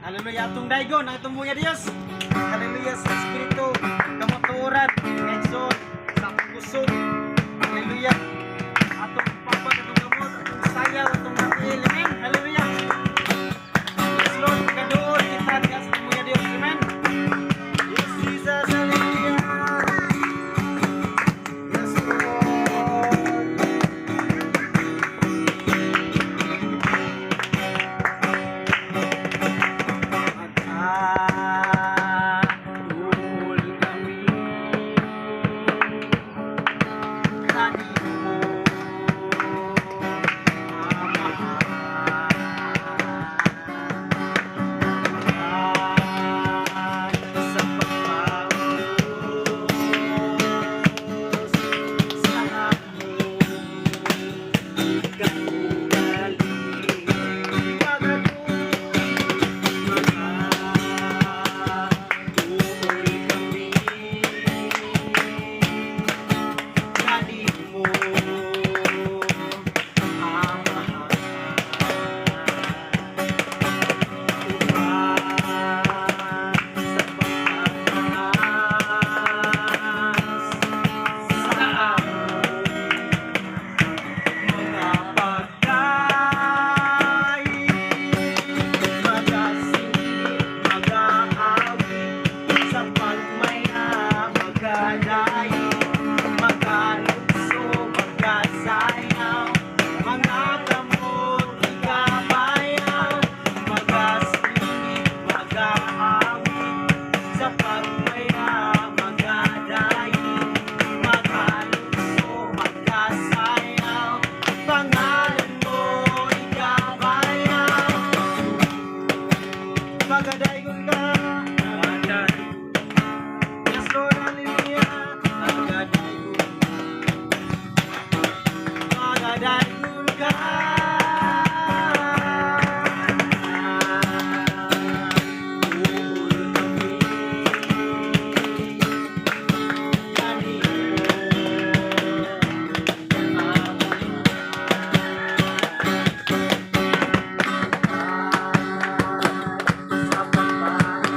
Hallelujah. Atong daygon ang atong buhi nga Dios. Hallelujah, sa espiritu, kamatuoran, ngayon sa atong kusog. Hallelujah. Atong papag atong gamot, atong sayaw, atong matiil. Amen. Hallelujah. Yes, Lord, kaduol kita diha sa atong buhi nga Dios. Amen. Yes, Jesus. Hallelujah. Yes, Lord. Mag-atuol kami kanimo, Amahan, sa pagpaubos sa among kaugalingon. Magaduol, mag-atuol kami kanimo, Amahan, uban sa pagpataas sa among mga pagkain. Magasingit, mag-aawit sa pagmaya, magadayon, magalukso, magasayaw, mga kamot ikabayaw. Magasingit, mag-aawit sa pagmaya, magadayon, magalukso, magasayaw, pangalan mo ikabayaw. Magadaygon ka. Yes, Lord, hallelujah. Magadaygon, magadaygon ka. Duol kami kanimo, Amahan, sa pagpataas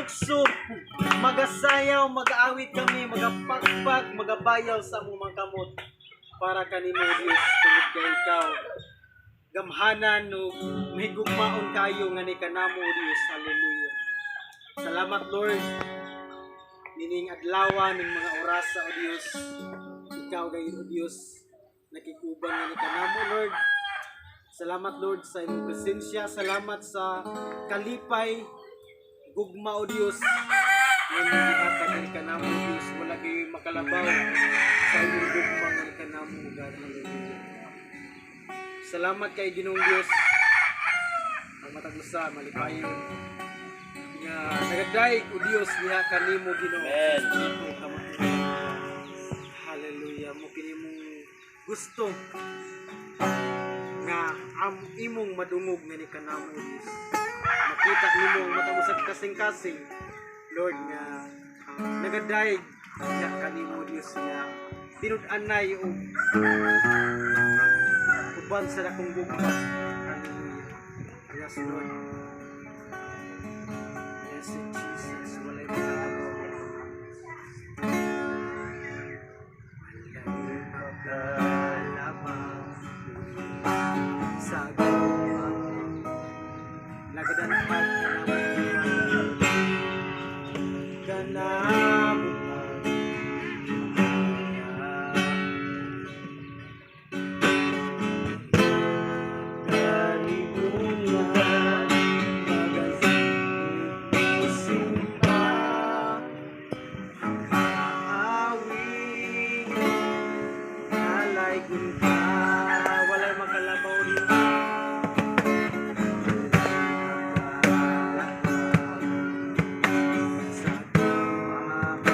Magalukso, magasayaw, magaawit kami, magapakpak, magabayaw sa among mga kamot para kanimo, Dios, tungod kay ikaw gamhanan ug mahigugmaon kayo nga ni kanamo, Dios. Hallelujah. Salamat, Lord, nining adlaw, ning mga orasa, o Dios. Ikaw gayud, o Dios, nakikuban nga ni kanamo, Lord. Salamat, Lord, sa imong presensya. Salamat sa kalipay, gugma, o Dios, nga imong gihatag ni kanamo, Dios. Wala gyud makalabaw sa imong gugma nga ni kanamo, God. Hallelujah. Salamat kay Ginoong Dios. Ang matag usa malipayon nga nagadayeg, o Dios, diha kanimo, Ginoo. Amen. Hallelujah. Mao kini mong gusto nga am imong madungog nga ni kanamo, Dios. Makita nimo ang matag usa kasing-kasing, Lord, nga nagadayeg diha kanimo, Dios, nga tinud-anay og uban sa dakong gugma. Hallelujah. Yes, Lord. Yes, Jesus. Walay makalabaw. Walay makalabaw sa gugma. Nagadanhag kanamo kanamo ang Kalibugan magasimpa awit alay gunta. Walay makalabaw rin. Walay makalabaw sa gugma.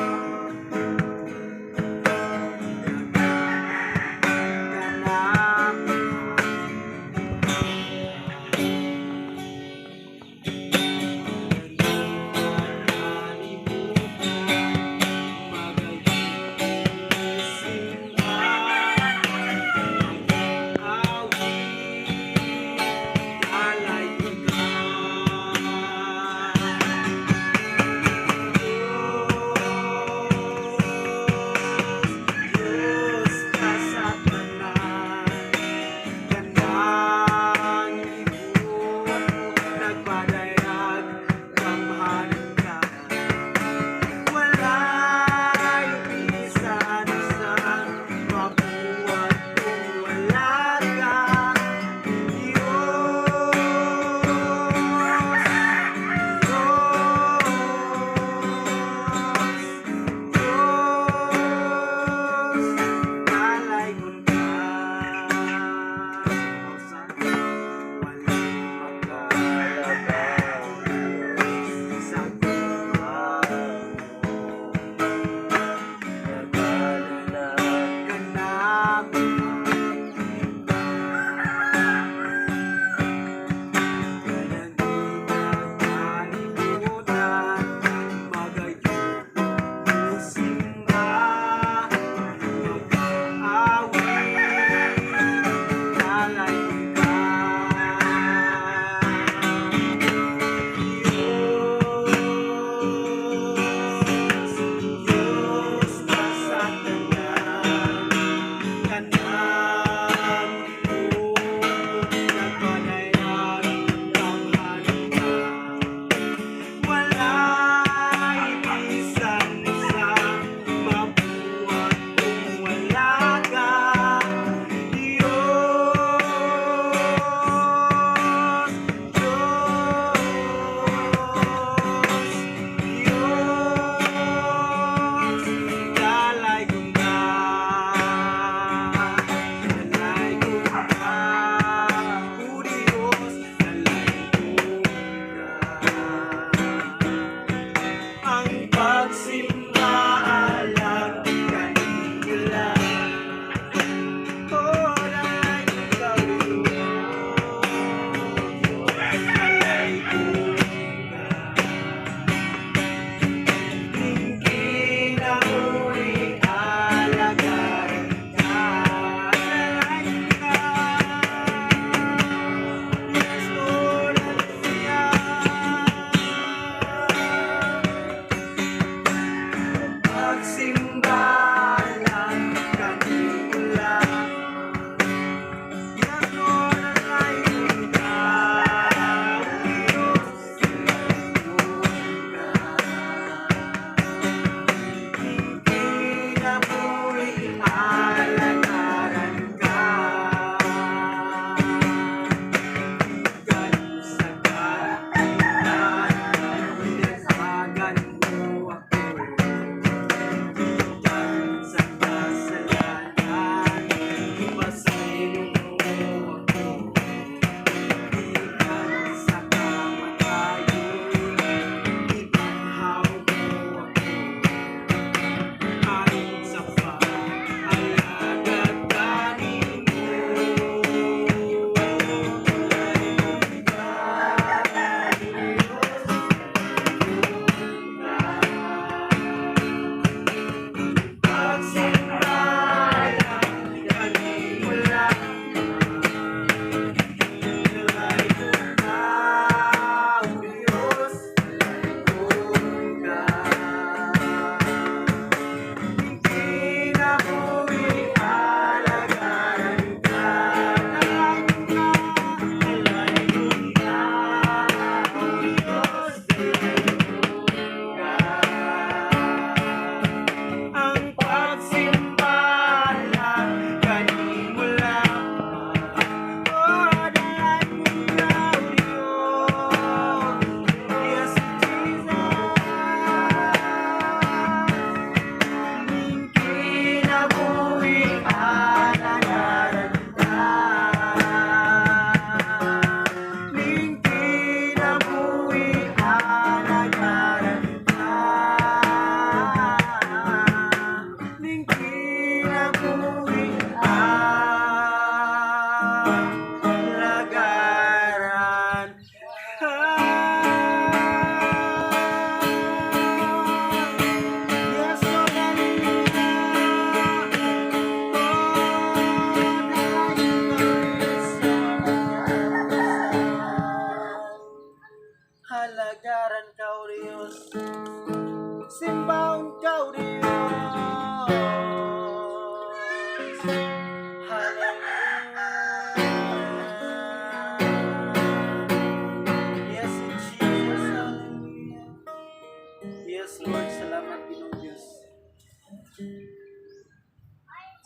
Yes, Lord, salamat, Ginoong Diyos,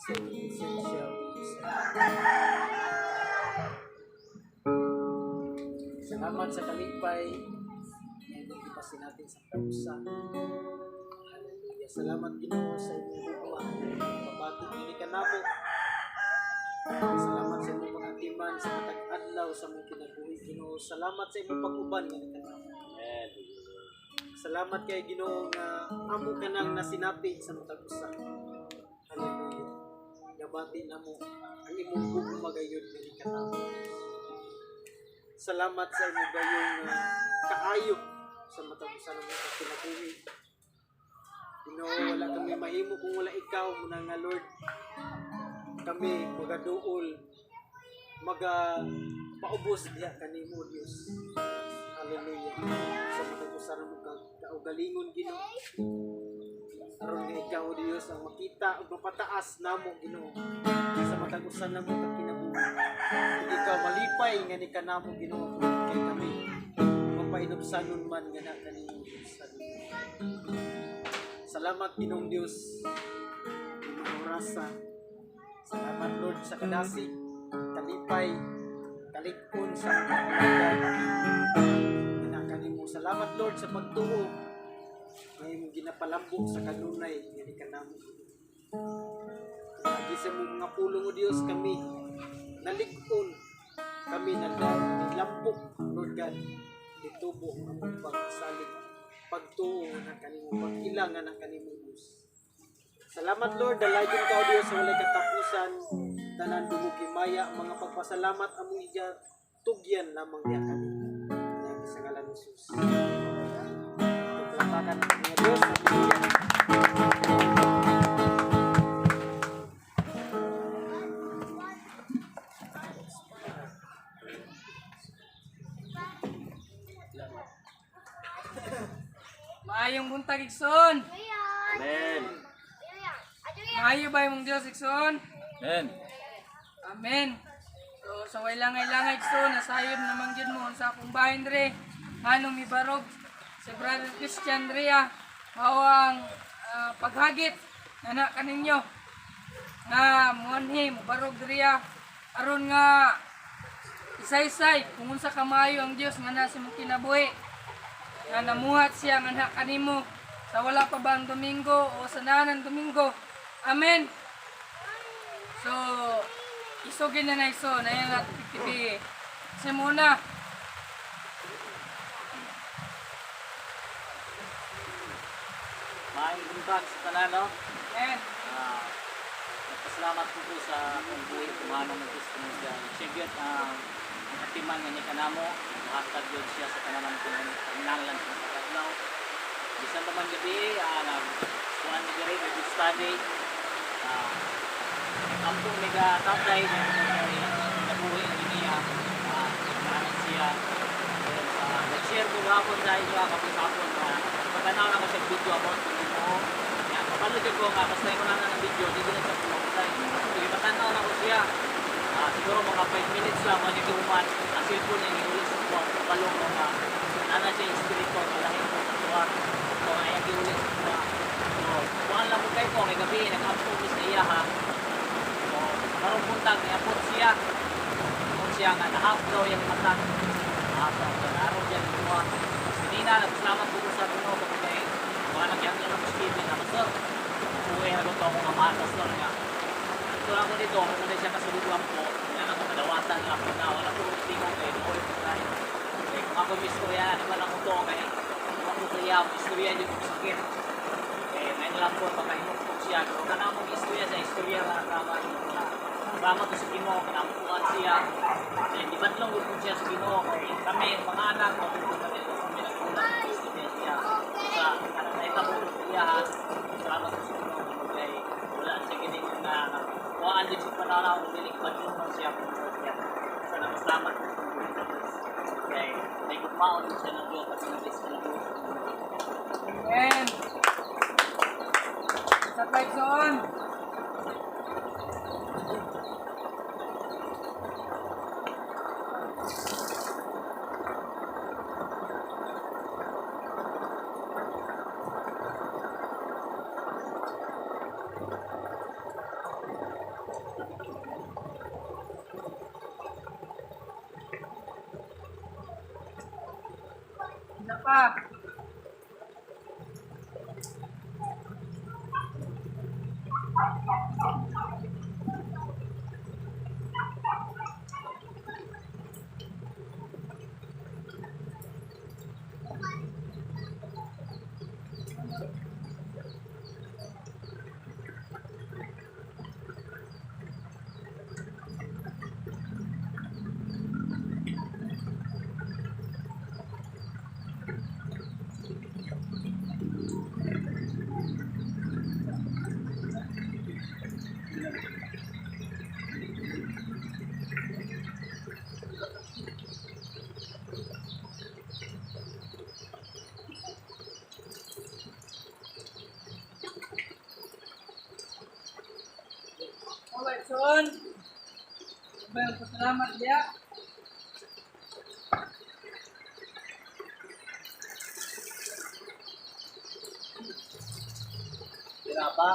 sa imong presensya, Diyos. Salamat sa kalipay na imong gipasinati sa kausa. Hallelujah. Salamat, Ginoo, sa imong gugma. Pabati kini kanamo. Salamat sa imong pag-atiman sa matag adlaw sa among kinabuhi, Ginoo. Salamat sa imong pag-uban nga kanamo. Amen. Salamat kay Ginoo nga amo ka nang nasinati sa matag usa. Hallelujah. Nabati namo ang imong gugma gayud nga kanamo. Salamat sa imong gayong kaayo sa matag usa namo kinabuhi. Ginoo, wala kami mahimo kung wala ikaw muna nga, Lord. Kami magaduol, maga paubos diha kanimo, Dios. Hallelujah. Sa matag usa namo kaugalingon, Ginoo. Aron nga ikaw, Dios, ang makita ug mapataas namo, Ginoo, sa matag usa namo ka kinabuhi. Ug ikaw malipay nga ni kanamo, Ginoo, kay kami mapainubsanon man nga na kanimo, Dios. Hallelujah. Salamat, Ginoong Dios, imong orasa. Salamat, Lord, sa kadasig, kalipay, kalig-on sa mga alagad nga kanimo. Salamat, Lord, sa pagtuo nga imong ginapalambo sa kanunay nga ni kanamo. Lagi sa imong mga pulong, o Dios, kami nalig-on, kami naglampok, Lord God, nitubo ang among pagsalig, pagtuo nga kanimo, pag-ila nga na kanimo, Diyos. Salamat, Lord, dalaygon ka, O Dios, sa walay katapusan, tanan dungog himaya, mga pagpasalamat among iya tugyan lamang diha kanimo. Niagi sa ngalan ni Jesus. Palakpakan ang mga Diyos. Hallelujah. Salamat. Maayong buntag, igsoon. Amen. Maayo ba imong Dios, igsoon? Amen. Amen. So sa way langay-langay, igsoon, nasayod naman gyud mo sa akong bahin dre. Nganong mibarog si Brother Christian Ria mao ang paghagit na na kaninyo nga muanhi mubarog diriya aron nga isaysay kung unsa kamayo ang Dios nga nasa imong kinabuhi nga namuhat siya nga na kanimo sa wala pa ba ang Domingo o sa nanan Domingo. Amen. So, isugin na na iso, na yan natin pigtipi. Kasi muna, Maayong buntag sa tanan, no? Amen. Nagpasalamat ko sa akong buhi kumanong ng Kristo mo siya. Siya ang atiman nga niya kanamo, naghatag yun siya sa tanan ng kinahanglan sa mga kadlaw. Bisan pa man gabi, nagkuhan ni diri, nag study. Nag-ampong ni ka tatay, nabuhi na niya, uh, siya. Then, nag-share ko gahapon sa inyo, kapag hapon, patanaw na ko sa video about kung Ginoo. Yan, kapalo jud ko nga, basta ko na ng video, di ko na siya pumakutay. So, ipatanaw na ko siya. Siguro mga 5 minutes lang, mga gihuman, ang cellphone niya giuli sa kuwa, kabalo ko nga, nana siya espiritu, kalahin ko sa kuwa. So, ay giuli sa kuwa. So, kuhaan lang mo kayo ko, kay gabi, nag-ampo ko sa iya ha. So, karong buntag, niapot siya. Niapot siya nga, nahap daw yung mata. So, araw siya kuha. Kanina, nagpasalamat ko sa Ginoo kung kay wala nagyan na ko sa na pastor. Uwi na ko akong amahan, pastor nga. Ito lang ako dito, kung siya kasulod lang po, yan ako kadawatan lang ako na wala ko tingog kay doon ko tayo. Kay kung ako istorya, naman ako to kay kung ako kaya istorya jud ko sakit. Kay ngayon lang po makahinugtog siya. Pero kanang mong istorya sa istorya nga drama na drama to sa Ginoo kanampuan siya. Kay di badlong gud siya sa Ginoo kay kami mga anak mo kami kami nagkulang sa istorya siya. Sa kanang naitabo ko siya ha. Salamat sa Ginoo kay wala siya gini na kuhaan din sa pananaw dili badlong man siya kung siya. Sana masalamat ko sa Ginoo. Kay may gugmaon din siya ng Diyos at pinagis sa Diyos. Amen. Sa pa, igsoon. pa. Okay, son. Sabay pasalamat diya. Tira pa.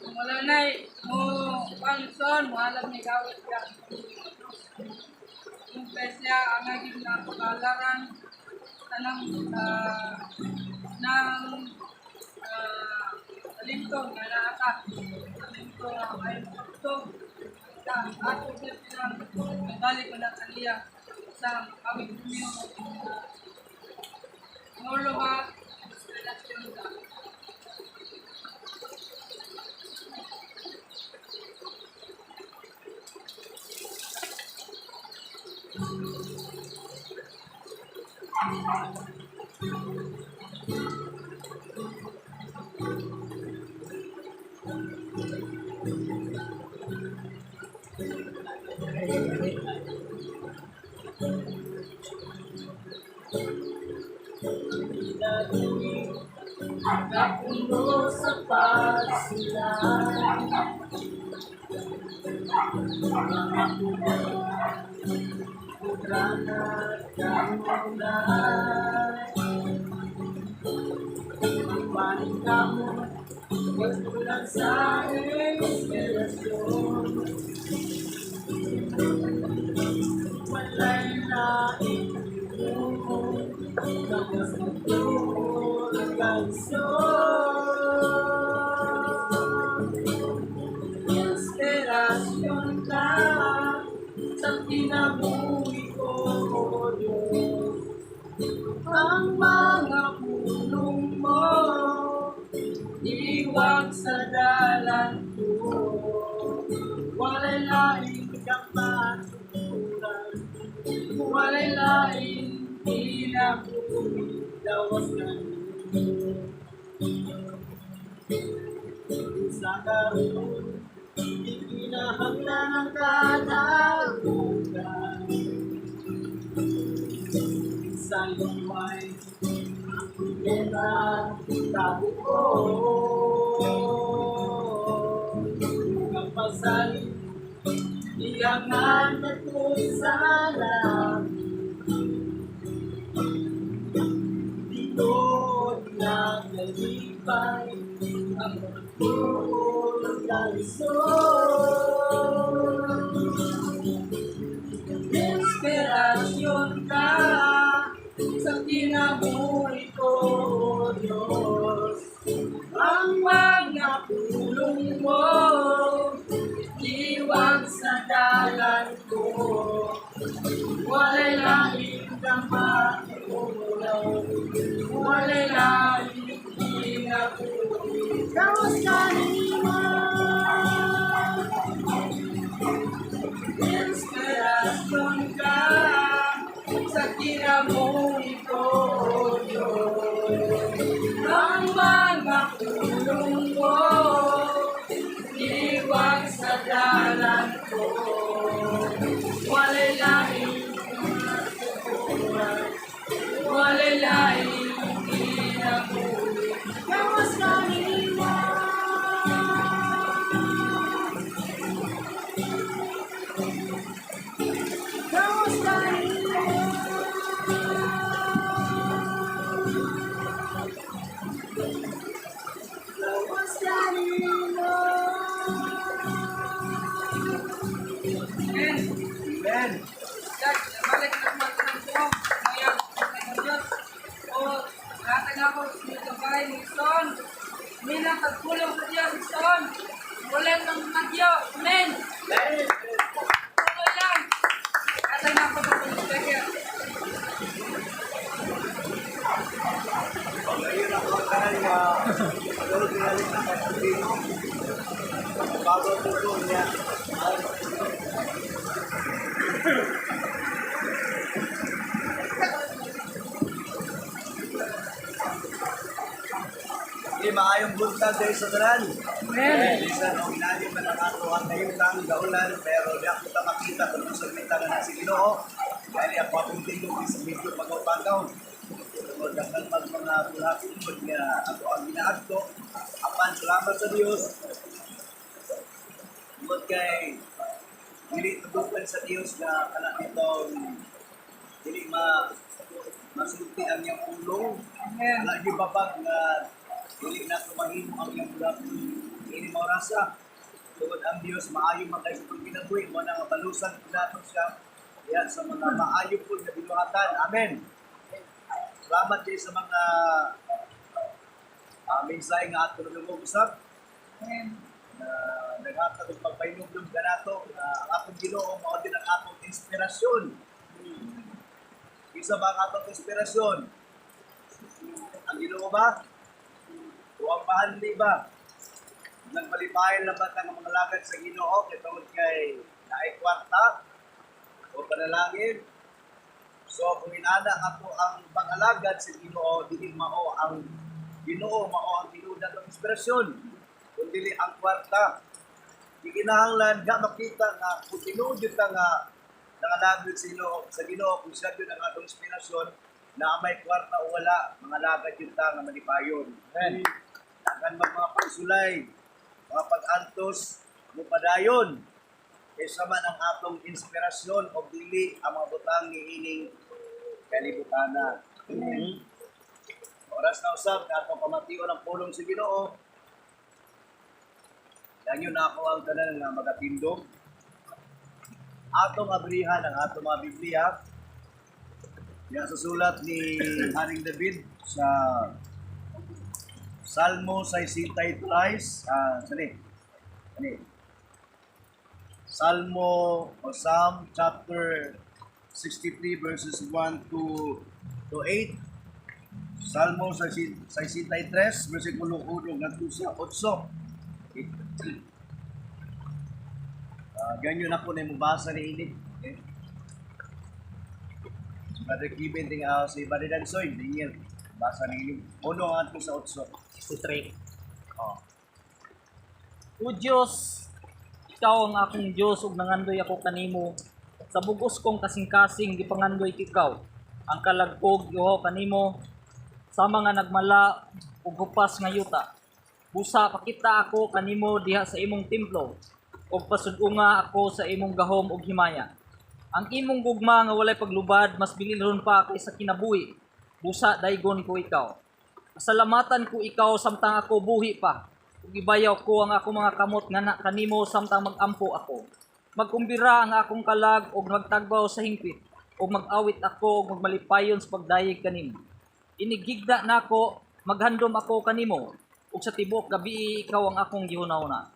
Kung wala na eh, mo pang son, muhalad ni gawit diya. Yung siya ang naging napakalaran tanang ng talintong nga naa ka. Talintong nga ay makaputo. Ka ato gyud silang nabalik na kaniya sa aming pumiyo. Ngolo ha, inspirasyon ka. Napuno sa pagsilay. Mga puno, Udrana kanunay. Paningamot, magkulang sa inspirasyon. Wala'y laing mo, Tapos magtuon ang kalsyon. Inspirasyon ka sa kinabuhi ko, O Diyos. Ang mga pulong mo, iwag sa dalan ko. Wala'y laing kapaturan, wala'y laing kinabuhi, lawas na ninyo. Sa karoon, ikinahanglan ang kadagugan. Sa lumay, pera, tabi ko. Ang pasali, iyangan na sa langit. Dito nagalipay ang buong kalisod. Inspirasyon ka sa kinabuhi ko, O Diyos. Ang mga pulong mo, iwag sa dalan ko. Wala'y laing kapatulong, wala'y laing kinabuhi. Gawas kanina. Inspirasyon ka sa kinabuhi ko, O Diyos. Ang mga pulong mo, iwag sa dalan ko. Wala'y laing katuruan, wala'y laing kinabuhi. Gawas kanina. Gawas kanina. Gawas kanina. Amen. Jack, balik na naman ng buong mayang ng Diyos. O, hatag ako sa inyong bahay ng Son. Minang pagpulong sa Diyos, Son. Ulan ng bagyo. Amen. Tuloy lang. Hatag na ako sa pagpulong. Ngayon ako ang tanan nga tulog na rin sa pagpapino. Bago tuto niya. Hindi maayong buntag dahil sa tanan. Amen. Bisan o ilalim man ang ato ang nahimtang gaulan, pero di ako ta makita kung sa mita na nasa Ginoo. Dahil ako akong tingog sa medyo pagaw-pagaw. Tungod daghan pag mga bulhatin mo nga ako ang ginaadto. Apan salamat sa Dios. Tungod kay dili tugukan sa Dios na kana itong dili ma masulti ang iyang pulong. Amen. Wala gyud babag nga dili na tumahimo ang iyang bulakon ini maurasa. Tungod ang Dios maayo man kay sa itong kinabuhi mo na nga balusan po nato siya diha sa mga maayo po nga binuhatan. Amen. Salamat kay sa mga mensahe nga ato nagugusap usab Amen. na naghatag og pagpahinumdum kanato na ang atong Ginoo mao din ang atong inspirasyon. Isa ba ang atong inspirasyon? Ang Ginoo ba? O ang pahanli ba? Nagmalipayan lang ba ang mga lagad sa Ginoo kay tungod kay naay kwarta o panalangin? So kung inana ato ang pag-alagad sa Ginoo, dili mao ang Ginoo mao ang tinuod ng inspirasyon, kun dili ang kwarta. Di kinahanglan ga makita nga kung tinuod jud ta nga nangalagad sa Ginoo, kung siya jud ang atong inspirasyon, na may kwarta o wala, mga lagad jud ta nga malipayon. Amen. Daghan mag mga pagsulay, mga pag-antos, mupadayon. Kaysa man ang atong inspirasyon o dili ang mga butang niining kalibutana. Oras na usab na atong pamation ang pulong sa Ginoo. Yan yun ako ang tanan nga magatindog. Atong abrihan ang atong mga Biblia. Yan sa sulat ni Haring David sa Salmo 63, sali. Sali. Salmo o Psalm chapter 63 verses 1 to 8. Salmo 63 versikulo 1 ngadto sa 8. Ganyan ako na mabasa ni ini. Okay. Si Brother Kevin, ting, si Brother Dansoy, Daniel, basa ni ini. 1 ngadto sa 8. 63. Oh. O Diyos, ikaw ang akong Diyos ug nangandoy ako kanimo. Sa bugos kong kasing-kasing gipangandoy ikaw. Ang kalagkog giuhaw kanimo sa mga nagmala ug hupas nga yuta. Busa pakita ako kanimo diha sa imong templo ug pasud-unga ako sa imong gahom ug himaya. Ang imong gugma nga walay paglubad mas bililhon pa kaysa kinabuhi. Busa daygon ko ikaw. Pasalamatan ko ikaw samtang ako buhi pa. Ug ibayaw ko ang akong mga kamot nga na kanimo samtang magampo ako. Magkumbira ang akong kalag ug magtagbaw sa hingpit ug mag-awit ako ug magmalipayon sa pagdayeg kanimo. Inigigda nako, maghandom ako kanimo ug sa tibuok gabi ikaw ang akong gihunahuna.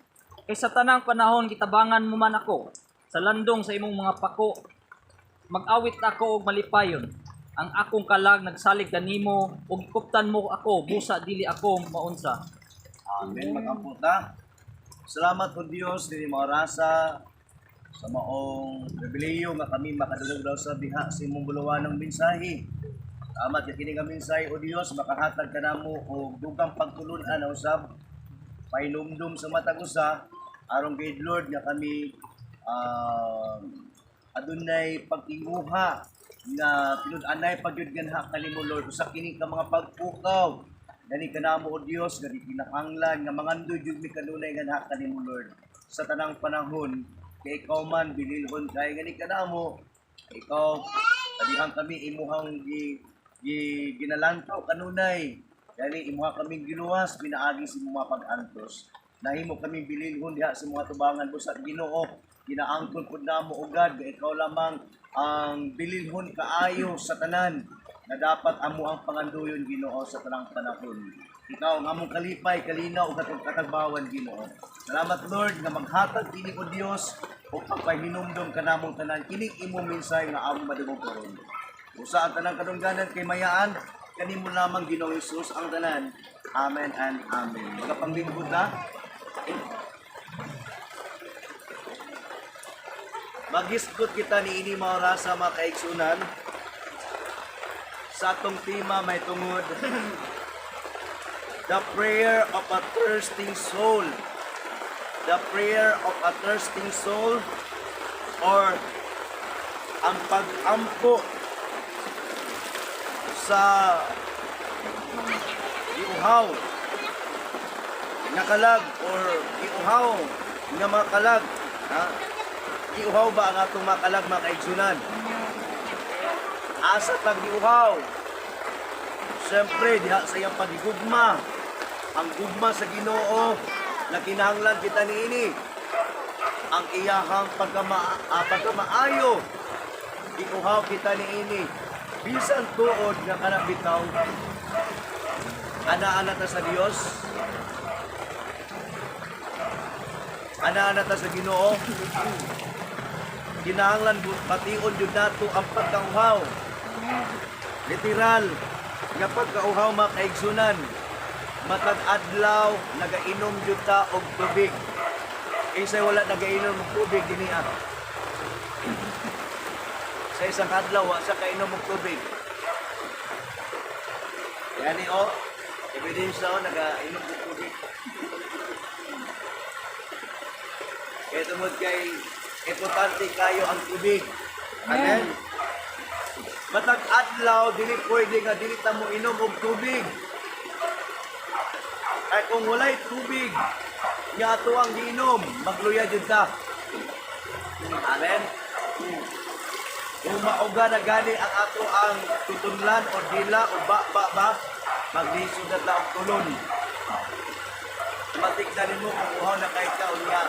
Kay sa tanang panahon gitabangan mo man ako sa landong sa imong mga pako. Mag-awit ako og malipayon. Ang akong kalag nagsalig kanimo ug gikuptan mo ako busa dili ako maunsa. Amen. Magampo ta. Salamat po Dios dinhi maorasa sa maong pribilehiyo nga kami makadungog daw sa diha sa imong bulawanong mensahe. Salamat kay kini nga mensahe, o Dios, makahatag kanamo og dugang pagtulun-an usab, pahinumdum sa matag usa aron kay Lord nga kami adunay pagtinguha nga tinud-anay pagyud ganha kanimo, Lord, usa kini ka mga pagpukaw gani kanamo, o Dios, nga di kinahanglan nga mangandoy jud mi kanunay ganha kanimo, Lord, sa tanang panahon, kay ikaw man bililhon kay gani kanamo. Ikaw kadihang kami imuhang gi, gi ginalantaw kanunay. Gani imuha kaming giluwas pinaagi sa imong mga pag-antos. Nahimo kaming bililhon diha sa mga tubangan busa Ginoo. Ginaangkon pud namo, O God, nga ikaw lamang ang bililhon kaayo sa tanan na dapat amo ang panganduyon, Ginoo, sa tanang panahon. Ikaw ang among kalipay, kalinaw ug atong katagbawan, Ginoo. Salamat, Lord, nga maghatag kini, o Dios, ug pagpahinumdom kanamong tanan kining imong mensahe nga among madungog karon. Usa ang tanang kadungganan kay mayaan kanimo lamang, Ginoong Hesus, ang tanan. Amen and amen. Magapanglingkod na. Magisgot kita ni ini mga orasa, mga kaigsunan, sa atong tema may tungod "The Prayer of a Thirsting Soul." The prayer of a thirsting soul or ang pag-ampo sa giuhaw nga kalag or giuhaw nga mga kalag, ha? Giuhaw ba ang atong mga kalag, mga kaigsunan? Asa tag giuhaw? Siyempre, diha sa iyang pagigugma. Ang gugma sa Ginoo na kinahanglan kita niini. Ang iyahang pagkamaayo, giuhaw kita niini. Bisan tuod nga kanang bitaw, ana-ana ta sa Dios, ana-ana ta sa Ginoo, kinahanglan bation jud nato ang pagkauhaw. Literal nga pagkauhaw, mga kaigsunan. Matag adlaw nagainom jud ta og tubig. Kinsay wala nagainom og tubig dinhi ah? Sa isang adlaw wa sa kainom og tubig. Yani oh, ebidensya oh, nagainom og tubig. Kaya tungod kay importante kayo ang tubig. Amen. Matag adlaw dili pwede nga dili ta mo inom og tubig. Kay kung walay tubig nga ato ang giinom, magluya jud ta. Amen. Kung mauga na gani ang ato ang tutunlan o dila o ba ba ba, maglisod na ta og tulon. Matignan nimo kung uhaw na kay ka unya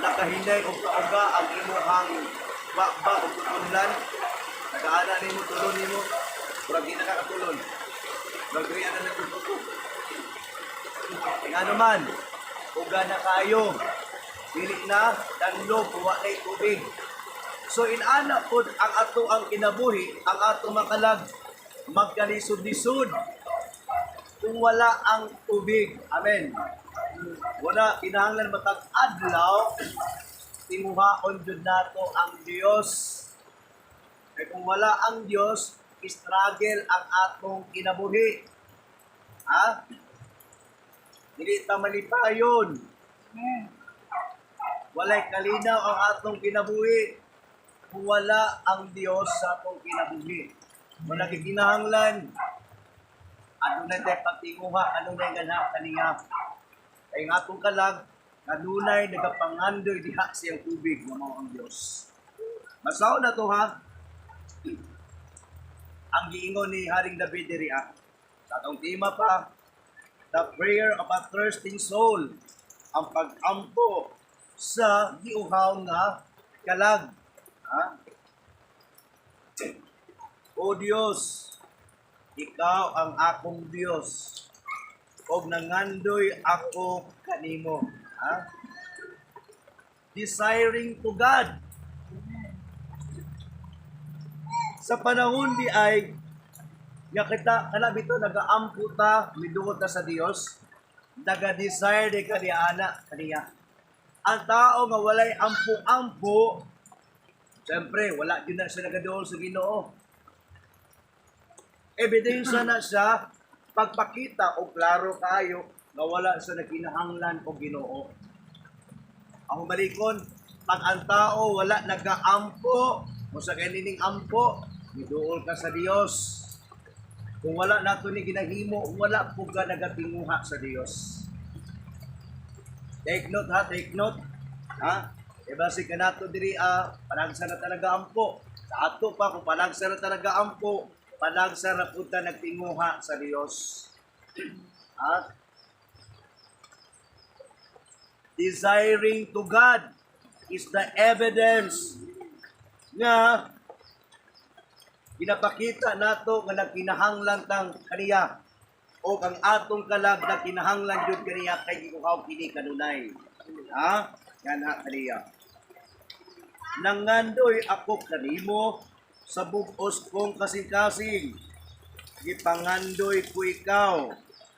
nakahinay og kauga ang imuhang ba o tutunlan. Nagaana nimo tulon nimo, murag di na ka katulon. Magriya na nagtututo. Nga naman, uga na kayo. Dili na, danlog, wa na'y tubig. So inana pod ang ato ang kinabuhi, ang ato makalag, magkalisod-lisod kung wala ang tubig. Amen. Wala, kinahanglan matag adlaw, tinguhaon jud nato ang Dios. Kay kung wala ang Dios, struggle ang atong kinabuhi. Ha? Dili ta malipayon. Walay kalinaw ang atong kinabuhi kung wala ang Dios sa atong kinabuhi. Wala kay kinahanglan. Adunay tay pagtinguha, adunay ganha kaniya. Kay nga atong kalag, kanunay nagapangandoy diha siyang tubig nga mao ang Dios. Masaw na to ha. Ang giingon ni Haring David diri ah. Sa atong tema pa, "The Prayer of a Thirsting Soul," ang pag-ampo sa giuhaw nga kalag. Ha? O Dios, ikaw ang akong Dios. Og nangandoy ako kanimo. Ha? Desiring to God. Sa panahon di ay nga kita kana bitaw nagaampo ta, miduot ta sa Dios, naga-desire di ka ana kaniya. Ang tao nga walay ampo-ampo, siyempre wala gyud na siya nagaduol sa Ginoo. Ebidensya na siya pagpakita og klaro kayo nga wala siya nagkinahanglan og Ginoo. Ang balikon, pag ang tao wala nagaampo, mo sa kanining ampo, miduol ka sa Dios. Kung wala nato ni ginahimo, wala po ka nagatinguha sa Dios. Take note ha, take note. Ha? Diba si kanato diri ah, panagsa na talaga ampo. Sa ato pa kung panagsa na talaga ampo, panagsa na pud ta nagtinguha sa Dios. Ha? Desiring to God is the evidence nga ginapakita nato nga nagkinahanglan tang kaniya o kang atong kalag nagkinahanglan jud kaniya kay giuhaw kini kanunay. Ha? Nga kaniya. Nangandoy ako kanimo sa bug-os kong kasing-kasing. Gipangandoy ko ikaw.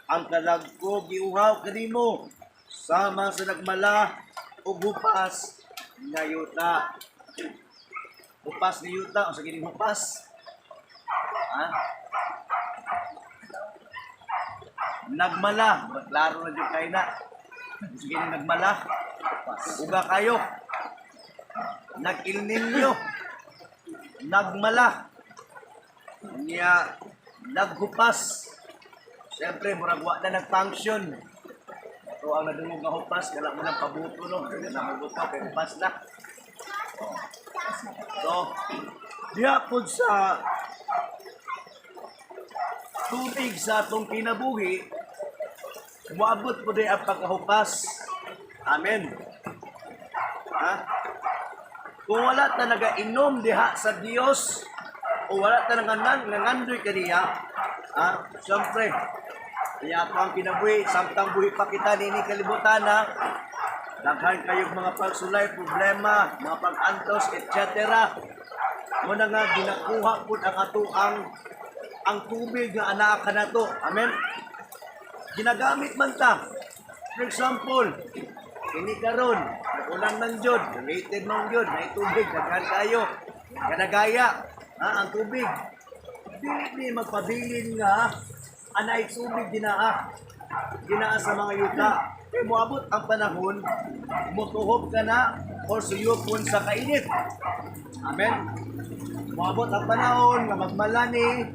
Ang kalag ko giuhaw kanimo sama sa nagmala og hupas nga yuta. Hupas nga yuta, unsa kining hupas? Ha? Nagmala, klaro na jud kay na. Unsa kining nagmala? Uga kayo. Nag-El Niño. Nagmala. Niya naghupas. Siyempre, murag wa na nag-function. Ito ang nadungog nga hupas, wala mo nang pabuto, no? Wala na mabuto, kay hupas na. Oh. So, diha pod sa tubig sa atong kinabuhi, moabot po din ang pagkahupas. Amen. Ha? Kung wala ta nagainom diha sa Dios o wala ta nangandoy kaniya, ha? Siyempre, kaya ato ang kinabuhi, samtang buhi pa kita nini kalibutan, ha? Daghan kayong mga pagsulay, problema, mga pag-antos, etc. Muna nga ginakuha pud ang ato ang tubig nga anaa kanato. Amen. Ginagamit man ta. For example, kini karon, ulan man jud, rated man jud, may tubig, daghan kayo. Kanagaya, ha, ang tubig. Dili ni magpabilin nga anay tubig dinaa. Dinaa sa mga yuta. Kay moabot ang panahon, motuhob ka na or suyopon sa kainit. Amen. Moabot ang panahon nga magmalani,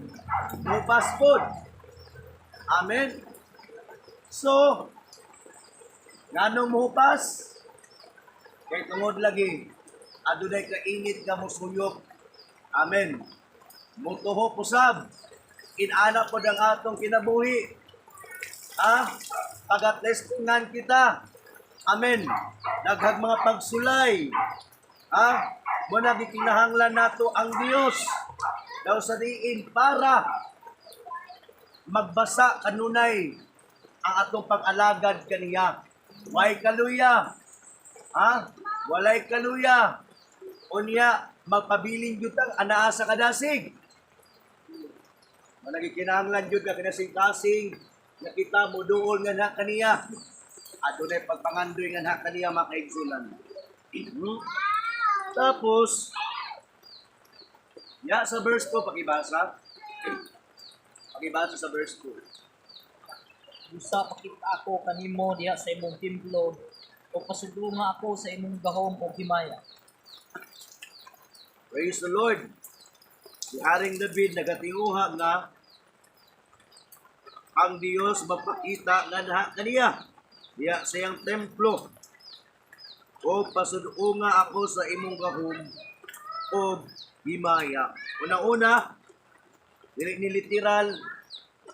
mupas pod. Amen. So, nganong muhupas? Kay tungod lagi, adunay kainit nga mosuyop. Amen. Mutuhop usab. Inana pod ang atong kinabuhi. Ah, pagatestingan kita. Amen. Daghang mga pagsulay. Ah, mo na gikinahanglan nato ang Dios daw sa diin para magbasa kanunay ang atong pag-alagad kaniya. Way kaluya. Ha? Walay kaluya. Unya, magpabilin gyud tang anaa sa kadasig. Malagi kinahanglan gyud ka kinasing-kasing nga kita mo duol nga na kaniya. Adunay pagpangandoy nga na kaniya, mga kaigsunan. Tapos, ya sa verse 2, pakibasa. Pakibasa sa verse 2. Busa pakita ako kanimo diha sa imong templo o pasudlonga ako sa imong gahom og himaya. Praise the Lord. Si Haring David nagatinguha nga ang Dios magpakita nga naha kaniya diya sa iyang templo o pasudunga ako sa imong gahom o himaya. Una-una, dili ni literal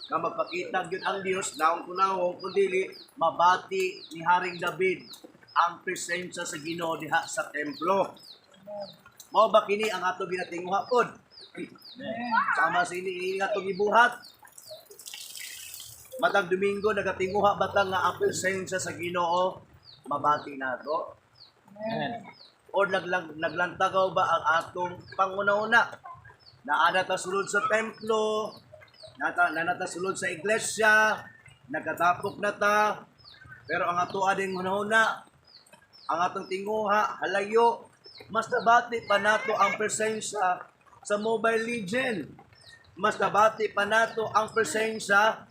nga magpakita gyud ang Dios naong kunawong, kundi mabati ni Haring David ang presensya sa Ginoo diha sa templo. Mao ba kini ang ato ginatinguha pod? Sama sa ini ini atong gibuhat. Matag Domingo nagatinguha ba ta nga ang presensya sa Ginoo mabati nato? Amen. O naglantagaw ba ang atong panguna-una? Naana ta sulod sa templo, nana ta sulod sa iglesia, nagkatapok na ta, pero ang ato ading hunahuna, ang atong tinguha, halayo, mas nabati pa nato ang presensya sa Mobile Legend. Mas nabati pa nato ang presensya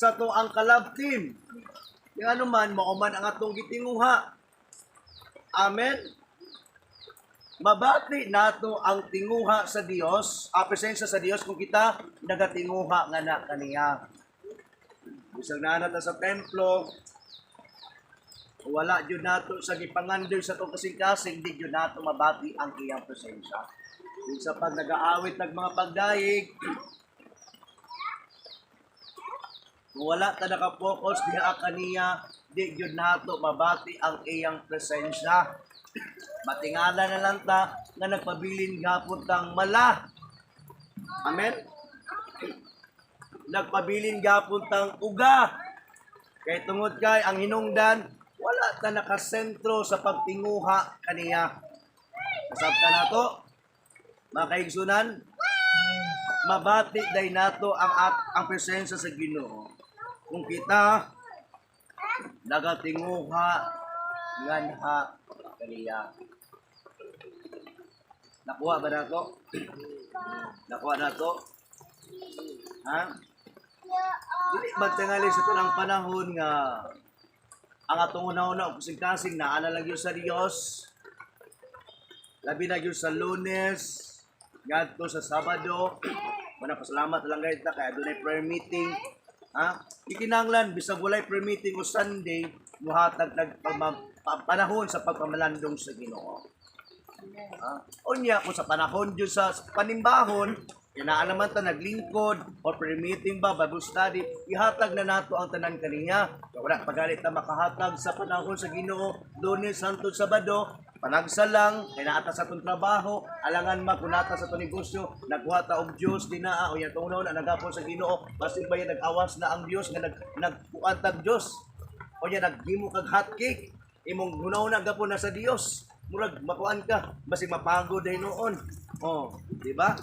sa to ang kalab team. Yung ano man, mao man ang atong gitinguha. Amen. Mabati nato ang tinguha sa Dios, ang presensya sa Dios kung kita nagatinguha nga na kaniya. Bisag naa na ta sa templo, wala jud nato sa gipangandoy sa atong kasing-kasing, di jud nato mabati ang iyang presensya. Sa pag nagaawit ng mga pagdayeg, kung wala ta nakapokus diha kaniya, di gyud nato mabati ang iyang presensya. Matingala na lang ta nga nagpabilin gapon tang mala. Amen? Nagpabilin gapon tang uga. Kay tungod kay ang hinungdan, wala ta nakasentro sa pagtinguha kaniya. Kasabta nato, mga kaigsunan, mabati day nato ang presensya sa Ginoo. Kung kita nagatinguha nganha kaniya. Nakuha ba nato? Nakuha nato? Ha? Dili magtangali sa tanang panahon nga ang atong una-una og kasing-kasing naa na lang yun sa Dios. Labi na yun sa Lunes, ngadto sa Sabado. Muna pasalamat lang guys ta kay adunay prayer meeting. Ha? Ikinahanglan bisag walay prayer meeting o Sunday, muhatag nag panahon sa pagpamalandong sa Ginoo. Ha? Unya kung sa panahon jud sa panimbahon, kinaa naman ta naglingkod or prayer meeting ba, Bible study, ihatag na nato ang tanan kaniya. Wala pagalit ta makahatag sa panahon sa Ginoo, Lunes hangtod Sabado, panagsa lang, kay naa ta sa atong trabaho, alangan ma kung naa ta sa atong negosyo, nagkuha ta og Dios dinaa o atong una nagapon sa Ginoo, basin ba yan nag-awas na ang Dios nga nagkuan tag Dios. O nya naghimo kag hot cake, imong hunahuna gapon na sa Dios. Murag makuan ka, basig mapagod dahil noon. Oh, di ba?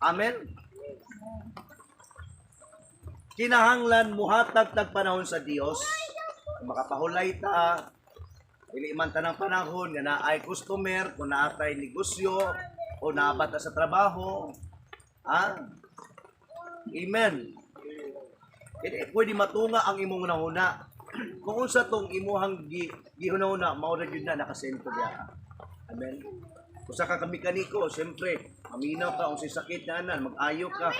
Amen. Kinahanglan muhatag tag panahon sa Dios. Kung makapahulay ta, dili man tanang panahon nga naay customer, kung naatay negosyo, o naa ta sa trabaho. Ha? Amen. Kaya pwede matunga ang imong hunahuna. Kung unsa tong imuhang gihunahuna, mao ra gyud na nakasentro diha. Amen. Kung sa ka mekaniko, siyempre, maminaw ka, kung sakit na anan, mag-ayo ka.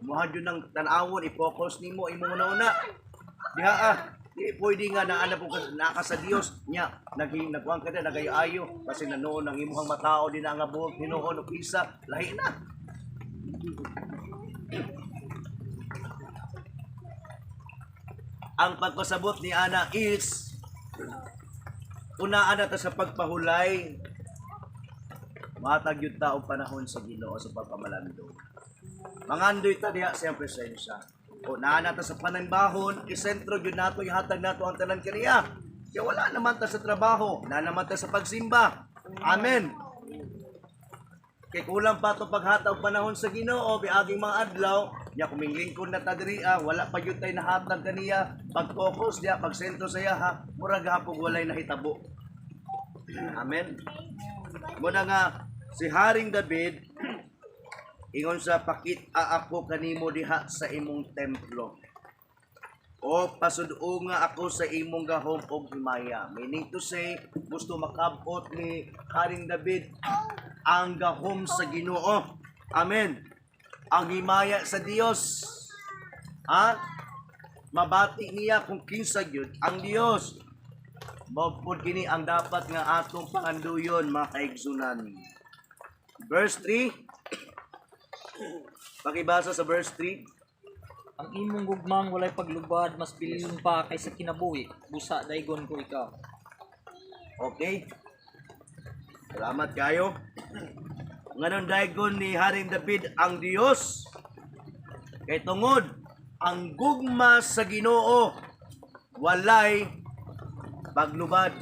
Muha jud ng tan-awon, i-focus nimo imong hunahuna. Diha ah, di pwede nga naa na po ka, naa ka sa Dios nya naging nagkuan ka na nagayo-ayo kasi nanoon ang imuhang matao din na nga buhok hinuon og isa lahi na. Ang pagpasabot ni Ana is unaan na ta sa pagpahulay, matag yun ta og panahon sa Ginoo sa pagpamalandong. Mangandoy ta diha sa iyang presensya. O naa na ta sa panambahon, isentro gyud nato, ihatag nato ang tanan kaniya. Kaya wala naman ta sa trabaho, naa naman ta sa pagsimba. Amen. Kay kulang pa to paghatag panahon sa Ginoo biaging mga adlaw, nya kuminglingkod na ta diri ah, wala pa gyud tay nahatag kaniya, pag-focus diha, pagsentro sa iya ha, mura gahapon walay nahitabo. Amen. Muna nga si Haring David ingon sa pakit-a ako kanimo diha sa imong templo. O pasud-unga ako sa imong gahom og himaya. Meaning to say, gusto makabot ni Haring David ang gahom sa Ginoo. Amen. Ang himaya sa Dios. Ha? Mabati niya kung kinsa gyud ang Dios. Mao pud kini ang dapat nga atong panganduyon, mga kaigsunan. Verse 3. Pakibasa sa verse 3. Ang imong gugmang walay paglubad, mas bilin pa kaysa kinabuhi. Busa daygon ko ikaw. Okay. Salamat kayo. Nganon daygon ni Haring David ang Dios? Kay tungod ang gugma sa Ginoo walay paglubad.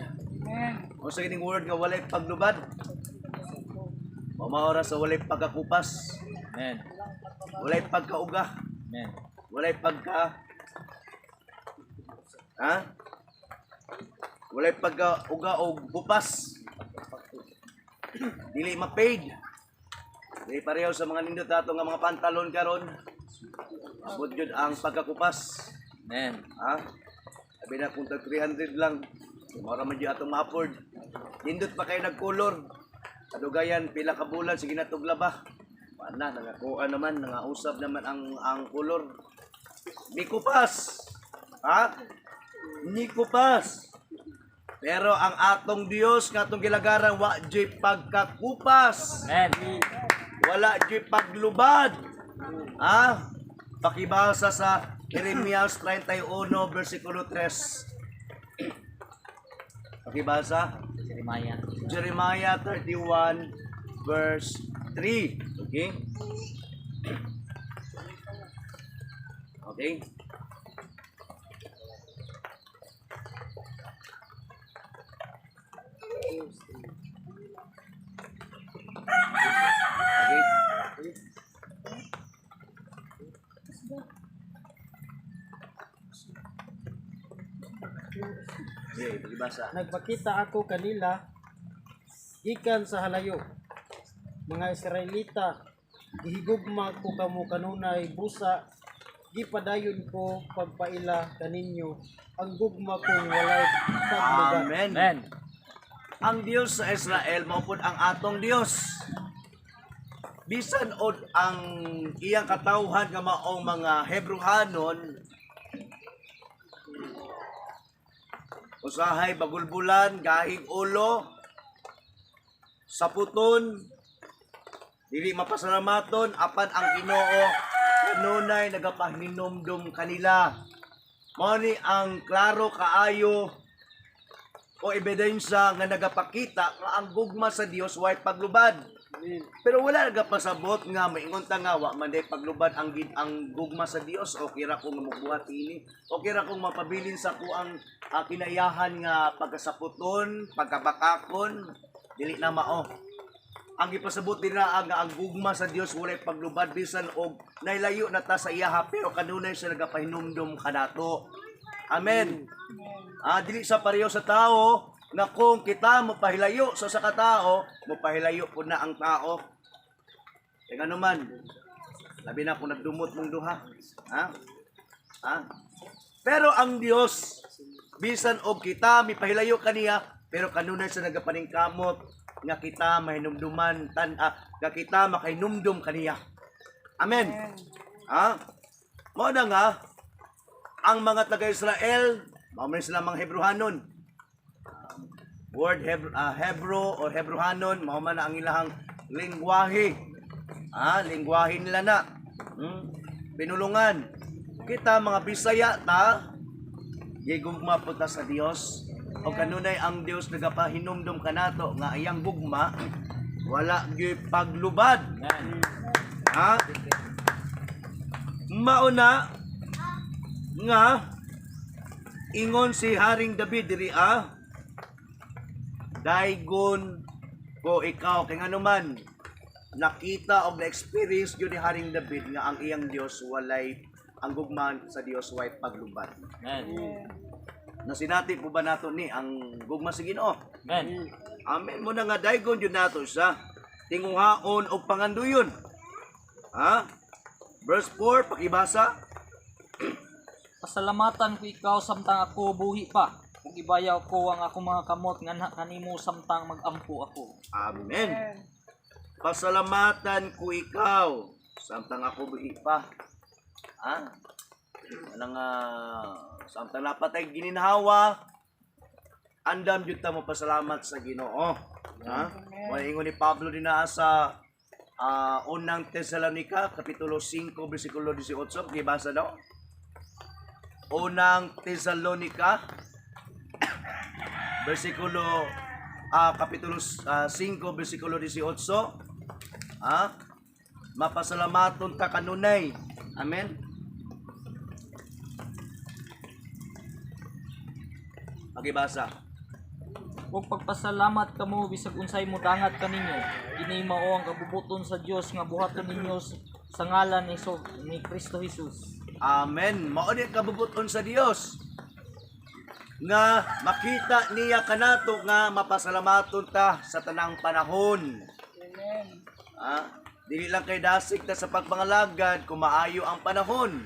Amen. O sa kining word nga walay paglubad? Mamaora sa walay pagkakupas, Amen. Walay pagkauga, Amen. Walay pagka. Ha? Walay pagkauga o kupas. Dili ma-paid. Dili pareho sa mga nindot ato nga mga pantalon karon. Abot jud ang pagkakupas. Amen. Ha? Sabi na kung tag 300 lang, mura man jud atong ma-afford. Nindot pa kayo nagkulor. Kadugayan pila ka bulan sige na tugla ba. Wala nangakuha naman, nangausab naman ang kulor. Nikupas. Ha? Nikupas. Pero ang atong Dios nga atong gilagaran wa jud pagkakupas. Amen. Wala jud paglubad. Ha? Pakibasa sa Jeremias 31 versikulo 3. Pakibasa. Jeremiah. Jeremiah 31 verse 3. Okay? Okay? Okay? Okay, pakibasa. Nagpakita ako kanila gikan sa halayo. Mga Israelita, gihigugma ko kamo kanunay busa, gipadayon ko pagpaila kaninyo ang gugma kong walay paglubad. Amen. Amen. Ang Dios sa Israel mao pud ang atong Dios. Bisan od ang iyang katawhan nga maong mga Hebrohanon, usahay bagulbulan, gahig ulo, saputon, dili mapasalamaton apan ang Ginoo kanunay nagapahinumdum kanila. Mao ni ang klaro kaayo o ebidensya nga nagapakita nga ang gugma sa Dios way paglubad. Pero wala nagapasabot nga maingon ta nga wa man day paglubad ang gugma sa Dios. Okay ra kung mobuhat ini. Okay ra kung mapabilin sa kuang kinayahan nga pagkasaputon, pagkabakakon, dili na mao. Ang gipasabot nila ang gugma sa Dios walay paglubad bisan og nailayo na ta sa iyaha, pero kanunay siya nagapahinumdum kanato. Amen. Dili sa pareho sa tao na kung kita mopahilayo sa usa ka tao, mopahilayo po na ang tao. Kaya nga naman, labi na kung nagdumot mong duha. Ha? Ha? Pero ang Dios, bisan og kita mipahilayo kaniya, pero kanunay sa nagapaningkamot nga kita mahinumduman nga kita makahinumdum kaniya. Amen. Ha? Mao na nga ang mga taga-Israel, mao man sila mga Hebrohanon. Word Hebro or Hebrohanon, mao man ang ilahang lingwahe. Lingwahe nila na. Pinulungan. Kita mga Bisaya ta, gigugma po ta sa Dios. O kanunay ang Dios nagapahinumdum kanato nga iyang gugma wala gyud paglubad. Amen. Ha? Mauna nga ingon si Haring David diri daygon ko ikaw kay nganuman nakita og na-experience gyud ni Haring David nga ang iyang Dios walay ang gugma sa Dios way paglubad. Amen. Nasinati po ba nato ni ang gugma sa Ginoo? Amen. Amen mo na nga daygon yun nato siya. Tinguhaon og panganduyon. Ha? Verse 4, pakibasa. Pasalamatan ko ikaw samtang ako buhi pa. Ug ibayaw ko ang akong mga kamot nganha kanimo samtang magampo ako. Amen. Pasalamatan ko ikaw samtang ako buhi pa. Ha? Wala nga samtang napatay gininhawa, andam jud ta mo pasalamat sa Ginoo. Ha? Wala ingon ni Pablo dinaa sa unang Tesalonica kapitulo 5 bersikulo 18, gibasa daw. Unang Tesalonica bersikulo kapitulo 5 bersikulo 18. Ha? Mapasalamaton ta kanunay. Amen. Pakibasa. Ug pagpasalamat kamo bisag unsay modangat kaninyo, kini mao ang kabubuton sa Dios nga buhaton ninyo sa ngalan ni Kristo Jesus. Amen. Mao ni kabubuton sa Dios nga makita niya kanato nga mapasalamaton ta sa tanang panahon. Amen. Ah, dili lang kay dasig ta sa pagpangalagad kung maayo ang panahon.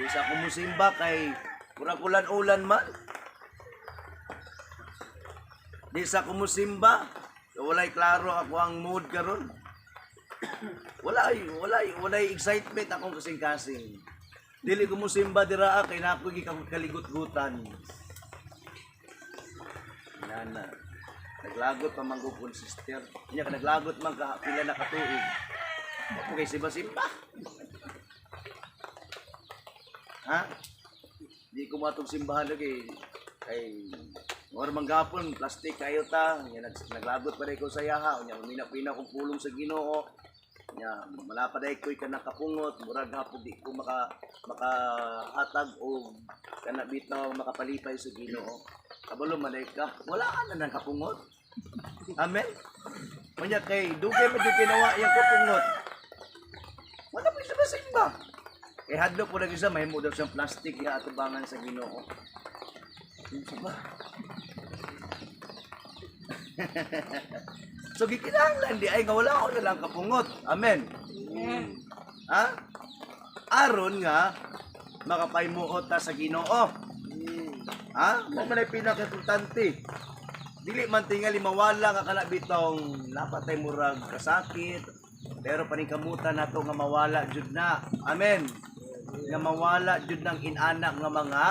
Di sa kumusimba kay murag ulan-ulan man. Di sa kumusimba, walay klaro ako ang mood karon. Walay excitement akong kasing-kasing. Dili ko musimba dira kay na ako gikaligot-gutan. Nana. Naglagot pa man gud sister. Nya ka naglagot man ka pila na katuig. Wa ko kay simba-simba. Ha? Di ko matong simbahan lagi kay ngor man gapon plastic kayo ta nya naglagot pa ko sa yaha, unya mamina-pina kong pulong sa Ginoo, nya wala pa day ko'y kanang kapungot, murag hapon di ko makahatag og kana bitaw makapalipay sa Ginoo. Kabalo man day ka, wala ka na ng kapungot. Amen. Unya kay dugay pa jud kinawa yang kapungot, wala pa siya masimba. Kay hadlok po nag isa, mahimo daw siyang plastic nga atubangan sa Ginoo. Unsa ba? So gikinahanglan di ay nga wala ko na lang kapungot. Amen. Amen. Ha? Aron nga makapahimuot ta sa Ginoo. Ha? Mao man ay pinakaimportante. Dili man tingali mawala nga kana bitong napatay murag kasakit, pero paningkamutan nato nga mawala jud na. Amen. Nga mawala jud ng inanak nga mga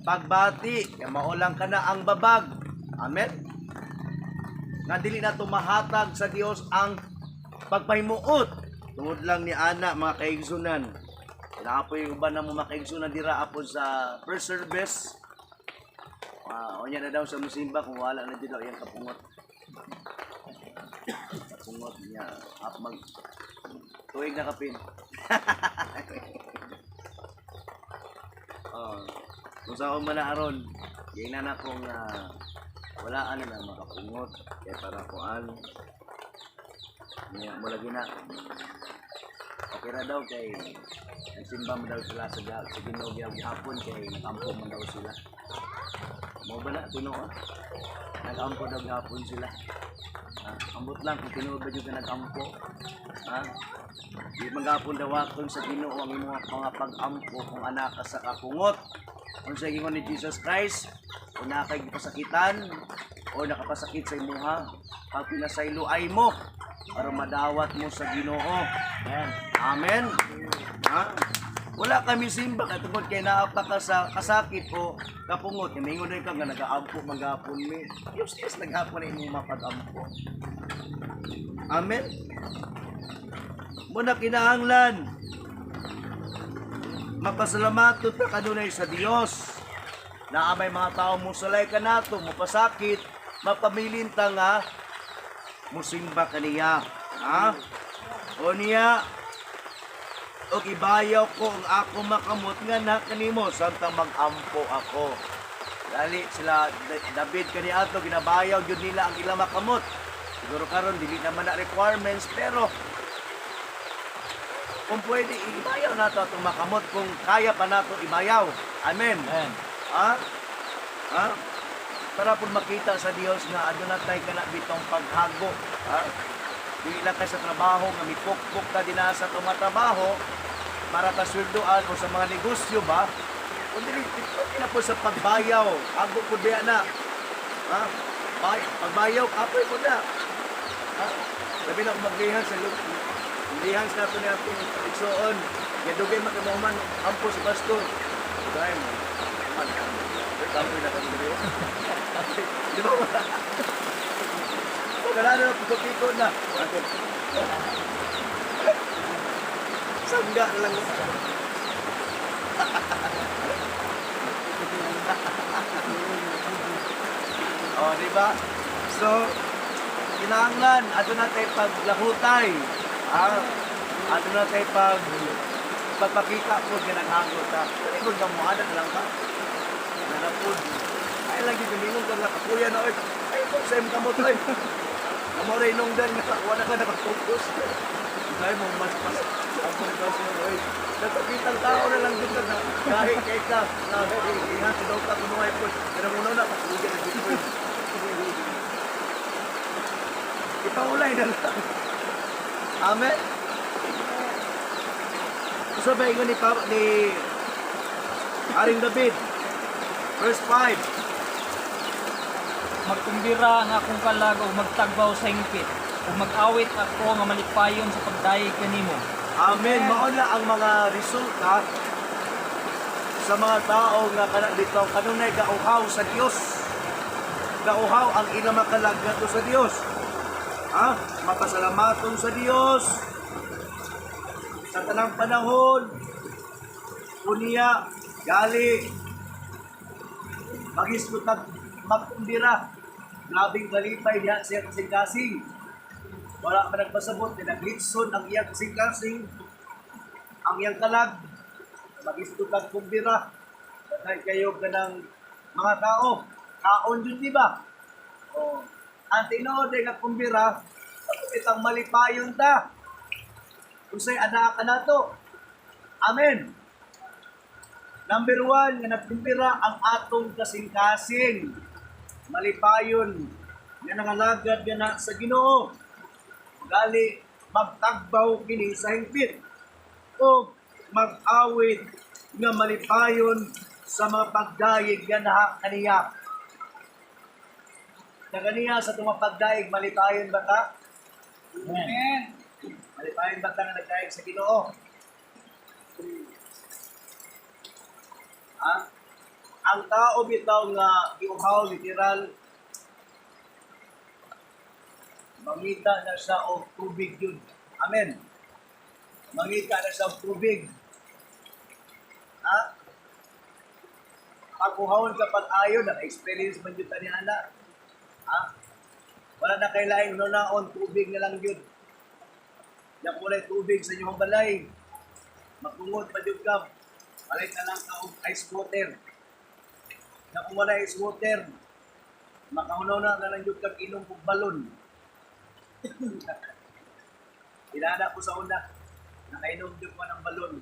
pagbati, nga mao lang kana ang babag. Amen. Nga dili nato mahatag sa Dios ang pagpahimuot tungod lang ni ana, mga kaigsunan. Naapoy uban na mo, mga kaigsunan, dira apod sa first service. Unya na daw sa musimba kung wala na dito iyang kapungot. Kapungot niya. Ap mag tuig na kapin. Oh, kung sa ako man na aron, gina na kong wala ano na makapungot kay para kuan. Niya mo lagi na. Okay ra daw kay nagsimba man daw sila sa Ginoo gihapon kay nagampo man daw sila. Mo ba na tinuod? Nagampo daw gihapon sila. Ha? Ambot lang kung tinuod ba jud ka nagampo. Ha? Di man gapon dawaton sa Ginoo ang imong mga pag-ampo kung anak ka sa kapungot. Unsa gingon ni Jesus Christ? Kung naa kay gipasakitan o nakapasakit sa imuha, pag pinasaylo ay mo para madawat mo sa Ginoo. Amen. Amen. Ha? Wala kami simba kay tungod kay naa pa ka sa kasakit o kapungot. Kay mingon ka nga nagaampo manggapon mi. Useless naghapon na imong mapag-ampo. Amen. Muna kinahanglan mapasalamatot ta kanunay sa Dios. Naa may mga tao musulay kanato, mupasakit, mapamilin ta nga musimba kaniya. Ha? O niya, o ibayaw ko ang ako makamot nga na kanimo samtang magampo ako. Dali sila David kaniadto ginabayaw gyud nila ang ilang makamot. Siguro karon dili naman na requirements, pero kung pwede ibayaw nato atong makamot kung kaya pa nato ibayaw. Amen. Amen. Ha? Ha? Para po makita sa Dios nga aduna tay kana bitong paghago. Ha? Dili lang kay sa trabaho nga mipukpok ta dinha sa atong mga trabaho para ta sweldoan o sa mga negosyo ba? Kung dili dili na po sa pagbayaw, hago po diya na. Ha? Pagbayaw, apoy po na. Ha? Labi na kung maglihan sa lihans na ito ni atong igsoon. Nga dugay makimahuman, ampo sa pastor. Dahil mo, man, kapoy na kami dito. Di ba wala? Wala na, piko-piko na. Sangga na lang. Oh, di ba? So, kinahanglan aduna tay paglahutay. Ah, aduna tay pagpakita po nga naghagot ta. Dili gud ka mo na lang ka. Nanapod. Ay lagi gumingon ka nga kapuya na oy. Ay kung sa imong kamot oy. Amo ray nung dan nga wala ka nakapokus. Dahil mo mas pas ang pagkakas mo oy. Nagpakitang tao na lang dito na kahit kay ka na iha si daw ka kuno ay po. Pero muna na pasugan na dito. Ipaulay na lang. Amen. So ba ingon ni Haring David, verse 5. Magkumbira ang akong kalag ug magtagbaw sa hingpit ug mag-awit ako nga malipayon sa pagdayeg kanimo. Amen. Mao na ang mga resulta sa mga tao nga kana dito kanunay gauhaw sa Dios. Gauhaw ang ilang makalag ngadto sa Dios. Ha? Mapasalamaton sa Dios sa tanang panahon. Unya, Gali, magisgot tag magkumbira. Grabing kalipay diha siya kasing-kasing. Wala pa nagpasabot, naglitson ang iyang kasing-kasing, ang iyang kalag. Magisgot tag kumbira. Daghan kayo ganang mga tao. Kaon yun, di ba? Oh. Ang tinuod ay nga kumbira, itang malipayon ta. Unsay anaa ka nato. Amen. Number 1, nga nagkumbira ang atong kasing-kasing. Malipayon nga nangalagad nga na sa Ginoo. Gali magtagbaw kini sa hingpit o mag-awit nga malipayon sa mga pagdayeg nga naha kaniya. Na kaniya sa itong mga pagdayeg, malipayon ba ta? Amen. Malipayon ba ta nga nagdayeg sa Ginoo? Ha? Ang tao bitaw nga giuhaw literal, mangita na siya og tubig yun. Amen. Mangita na siya og tubig. Ha? Pag uhawon ka pag ayo, naka-experience man yun tani ana. Ha? Wala na kailangan nunaon, tubig na lang yun. Yan kung wala'y tubig sa inyong balay, magtungod pa yun ka, balay ka lang ka og ice water. Na kung wala ice water, makahunaw na na lang yun kag inom og balon. Inana ko sa una, nakainom din ko ng balon.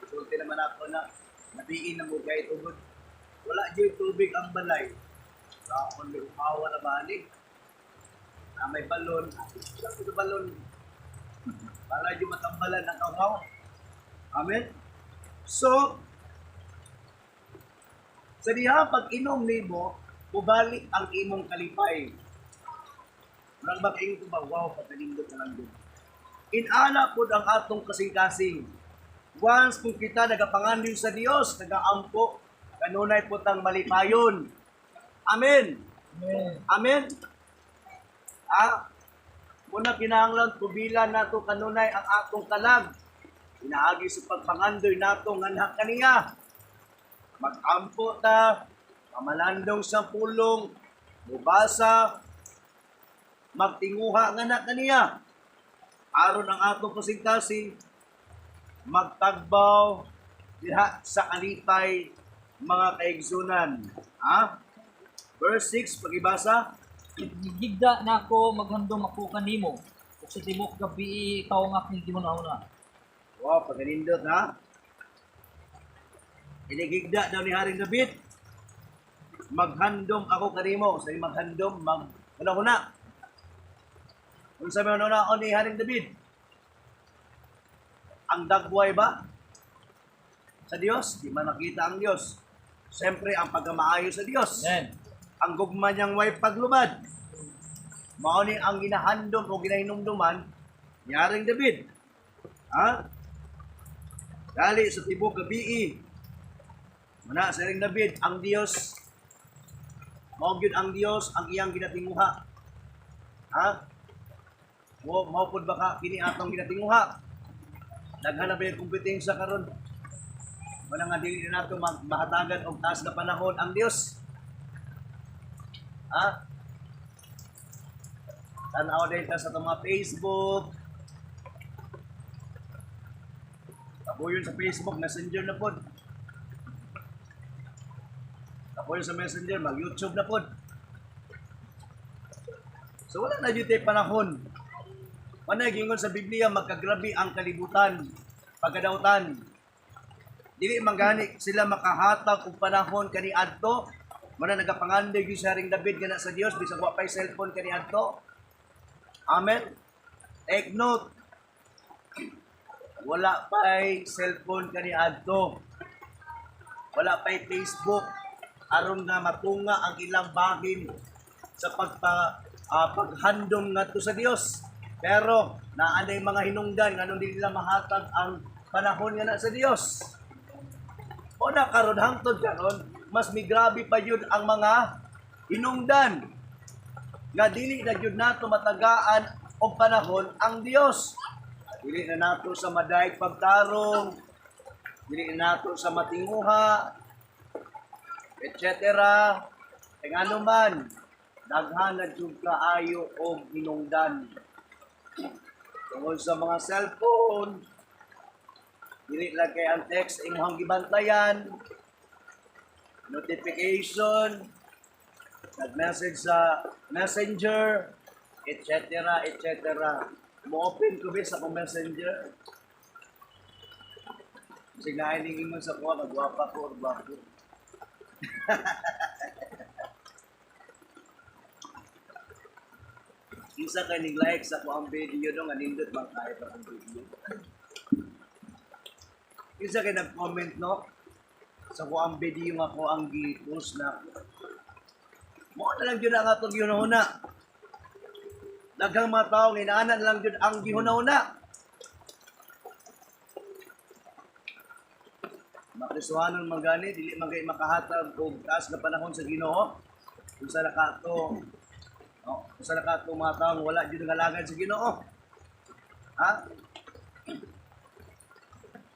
Sulti naman ako na, nabiin na mo kahit tugod. Wala dyan tubig ang balay. Sa akong may uhawa na balik. Na may balon, wala ko sa balon. Para yung matambalan ang kauhaw. Amen? So, sa diha pag inom nimo, mubalik ang imong kalipay. Murag ba kayo ba, wow, pagkalindot na lang dun. Inana pod ang atong kasing-kasing. Once kung kita nagapangandoy sa Dios, nagaampo, kanunay po tang malipayon. Amen. Amen. Amen. Ah, muna kinahanglan tubilan nato kanunay ang atong kalag. Inaagi sa pagpangandoy nato nganha kaniya. Magampo ta, pamalandong sa pulong, mubasa, magtinguha nga na kaniya. Aron ang atong kasing-kasing, magtagbaw diha sa kalipay mga kaigsunan. Ha? Verse 6, pagibasa. Gigda na ako, maghandom ako kanimo. Ug sa tibok gabi ikaw ang akong gihuna-huna. Wow, pagkanindot ha. Inigigda daw ni Haring David. Maghandom ako kanimo. Sa maghandom, mag una-una. Kung sa mga una ni Haring David, ang dagway ba? Sa Dios, di man nakita ang Dios. Siyempre, ang pagkamaayo sa Dios. Amen. Ang gugma niyang way paglubad. Mao ni ang ginahandom o ginahinumduman ni Haring David. Ha? Dali sa tibok gabii. Muna sa Haring David, ang Dios mao gyud ang Dios ang iyang ginatinguha. Ha? Mo mao pud ba ka kini atong ginatinguha? Daghan na ba yung kompetensya karon? Wala nga dili na nato mahatagan og taas na panahon ang Dios. Ha? Tanaw din ta sa itong mga Facebook. Tabuyon sa Facebook, Messenger na pod. Tabuyon sa Messenger, mag-YouTube na pod. So wala na jud tay panahon. Wala gingon sa Biblia magkagrabi ang kalibutan, pagkadautan. Dili man gani sila makahatag og panahon kaniadto. Muna nagapangandoy gyud sa Haring David nga na sa Dios bisag wa pay cellphone kaniadto. Amen. Take note. Wala pay cellphone kaniadto. Wala pay Facebook aron nga matunga ang ilang bahin sa paghandom ngadto sa Dios. Pero naa nay mga hinungdan nganong dili nila mahatag ang panahon nga na sa Dios. O na karon hangtod karon, mas migrabe pa yun ang mga hinungdan nga dili na gyud nato matagaan og panahon ang Dios. Dili na nato sa madayeg pagtarong. Dili nato sa matinguha, etc. Kay ngano man, daghan na jud kaayo og hinungdan. Tungod sa mga cellphone, dili lang kay ang text imong gibantayan, notification, nag-message sa Messenger, etc., etc. Mo-open ko ba sa akong Messenger? Kasi nahiling ingon sa kuha, magwapa ko or gwapo. Isa kay ning like sa kuang video no, nga nindot bang kaya pa ang video. Isa kay nag-comment no, sa kuang video nga kuang gi-post na mo na lang gyud ang atong gihuna-huna. Daghang mga tao nga inaana na lang gyud ang gihuna-huna. Makisuhanon man gani, dili man kay makahatag og taas nga panahon sa Ginoo. Unsa na ka to? No, unsa na ka to mga tao nga wala gyud ngalagad sa Ginoo? Ha?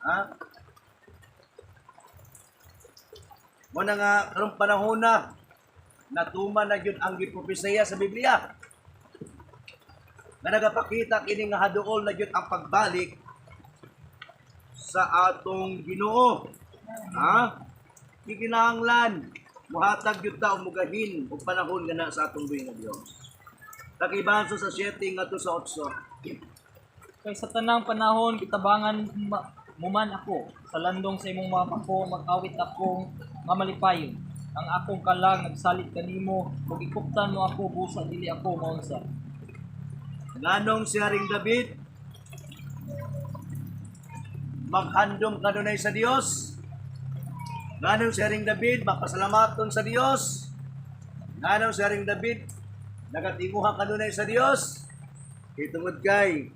Ha? Mo na nga karong panahon na natuman na gyud ang gipropesiya sa Biblia. Nga nagapakita kini nga haduol na gyud ang pagbalik sa atong Ginoo. Ha? Di kinahanglan muhatag gyud ta og mugahin og panahon nga na sa atong buhi nga Dios. Takibanso sa 7 ngadto sa 8. Kay sa tanang panahon kitabangan muman ako sa landong sa imong mga pako, mag-awit akong nga malipayon. Ang akong kalag nagsalig kanimo ug ikuptan mo ako busa dili ako maunsa. Nganong si Haring David maghandom kanunay sa Dios? Nganong si Haring David mapasalamaton sa Dios? Nganong si Haring David nagatinguha kanunay sa Dios? Kay tungod kay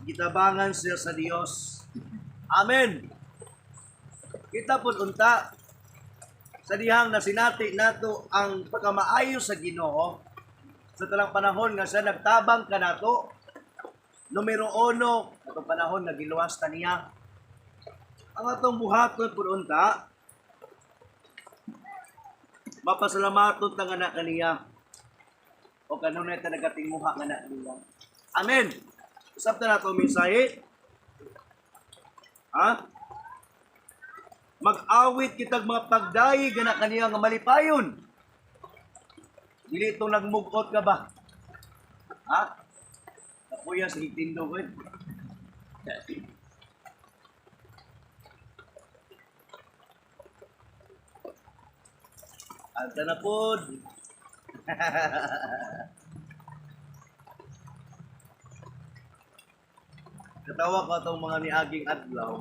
gitabangan siya sa Dios. Amen. Kita pud unta sa dihang nasinati nato ang pagkamaayo sa Ginoo sa talang panahon nga siya nagtabang kanato. Numero uno, atong panahon nga giluwas ta niya. Ang atong buhaton pud unta, mapasalamaton ta nga na kaniya o kanunay ta nagatinguha nga na kaniya. Amen. Usab ta nato ang mensahe. Ha? Mag-awit kitag mga pagdayeg nga na kaniya nga malipayon. Dili itong nagmugot ka ba? Ha? Nakuya sa Nintendo ko eh. Alta na pod. Katawa ko itong mga niaging adlaw.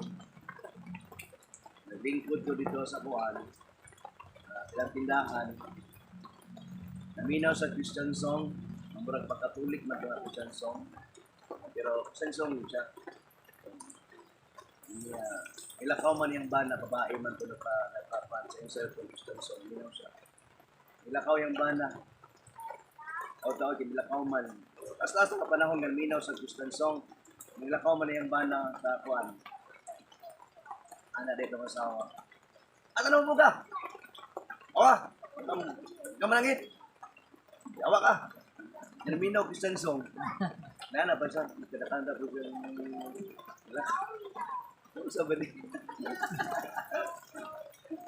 Naglingkod ko dito sa kuan. Ilang tindahan. Naminaw sa Christian song. Ang murag pagkatulik na mga Christian song. Pero Christian song yun siya. Yeah. Ilakaw man yung bana, babae man ito nagpapan sa iyong cellphone, Christian song. Minaw siya. Ilakaw yung bana. Tao-tao, ilakaw man. As-as na panahon nga minaw sa Christian song. Nilakaw man yung bana sa kuan. Ana dito ng asawa. Ano naman mo ka? Awa! Kamalangit! Awa ka! Naminaw Christian song. Nana pa siya. Kinakanta ko siya. Wala. Ano sa balik?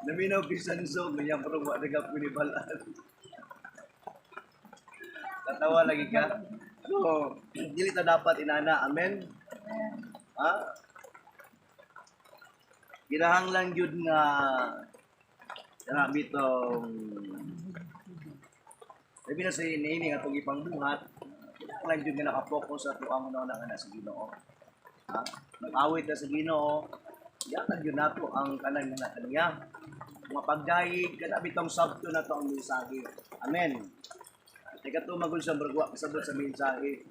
Naminaw Christian song. Ganyan parang wala nagapunibalaan. Tatawa lagi ka. So, dili ta dapat inana. Amen? Ha? Ginahanglan gyud nga kana bitong labi na sa iniini nga itong ipangbuhat, kinahanglan gyud nga nakapokus sa tuang una nga na sa Ginoo. Ha? Mag-awit na sa Ginoo, yatag gyud nato ang kanan nga kaniya. Mga pagdayeg kana bitong sabto na to ang mensahe. Amen. Teka to magul sa murag kasabot sa mensahe.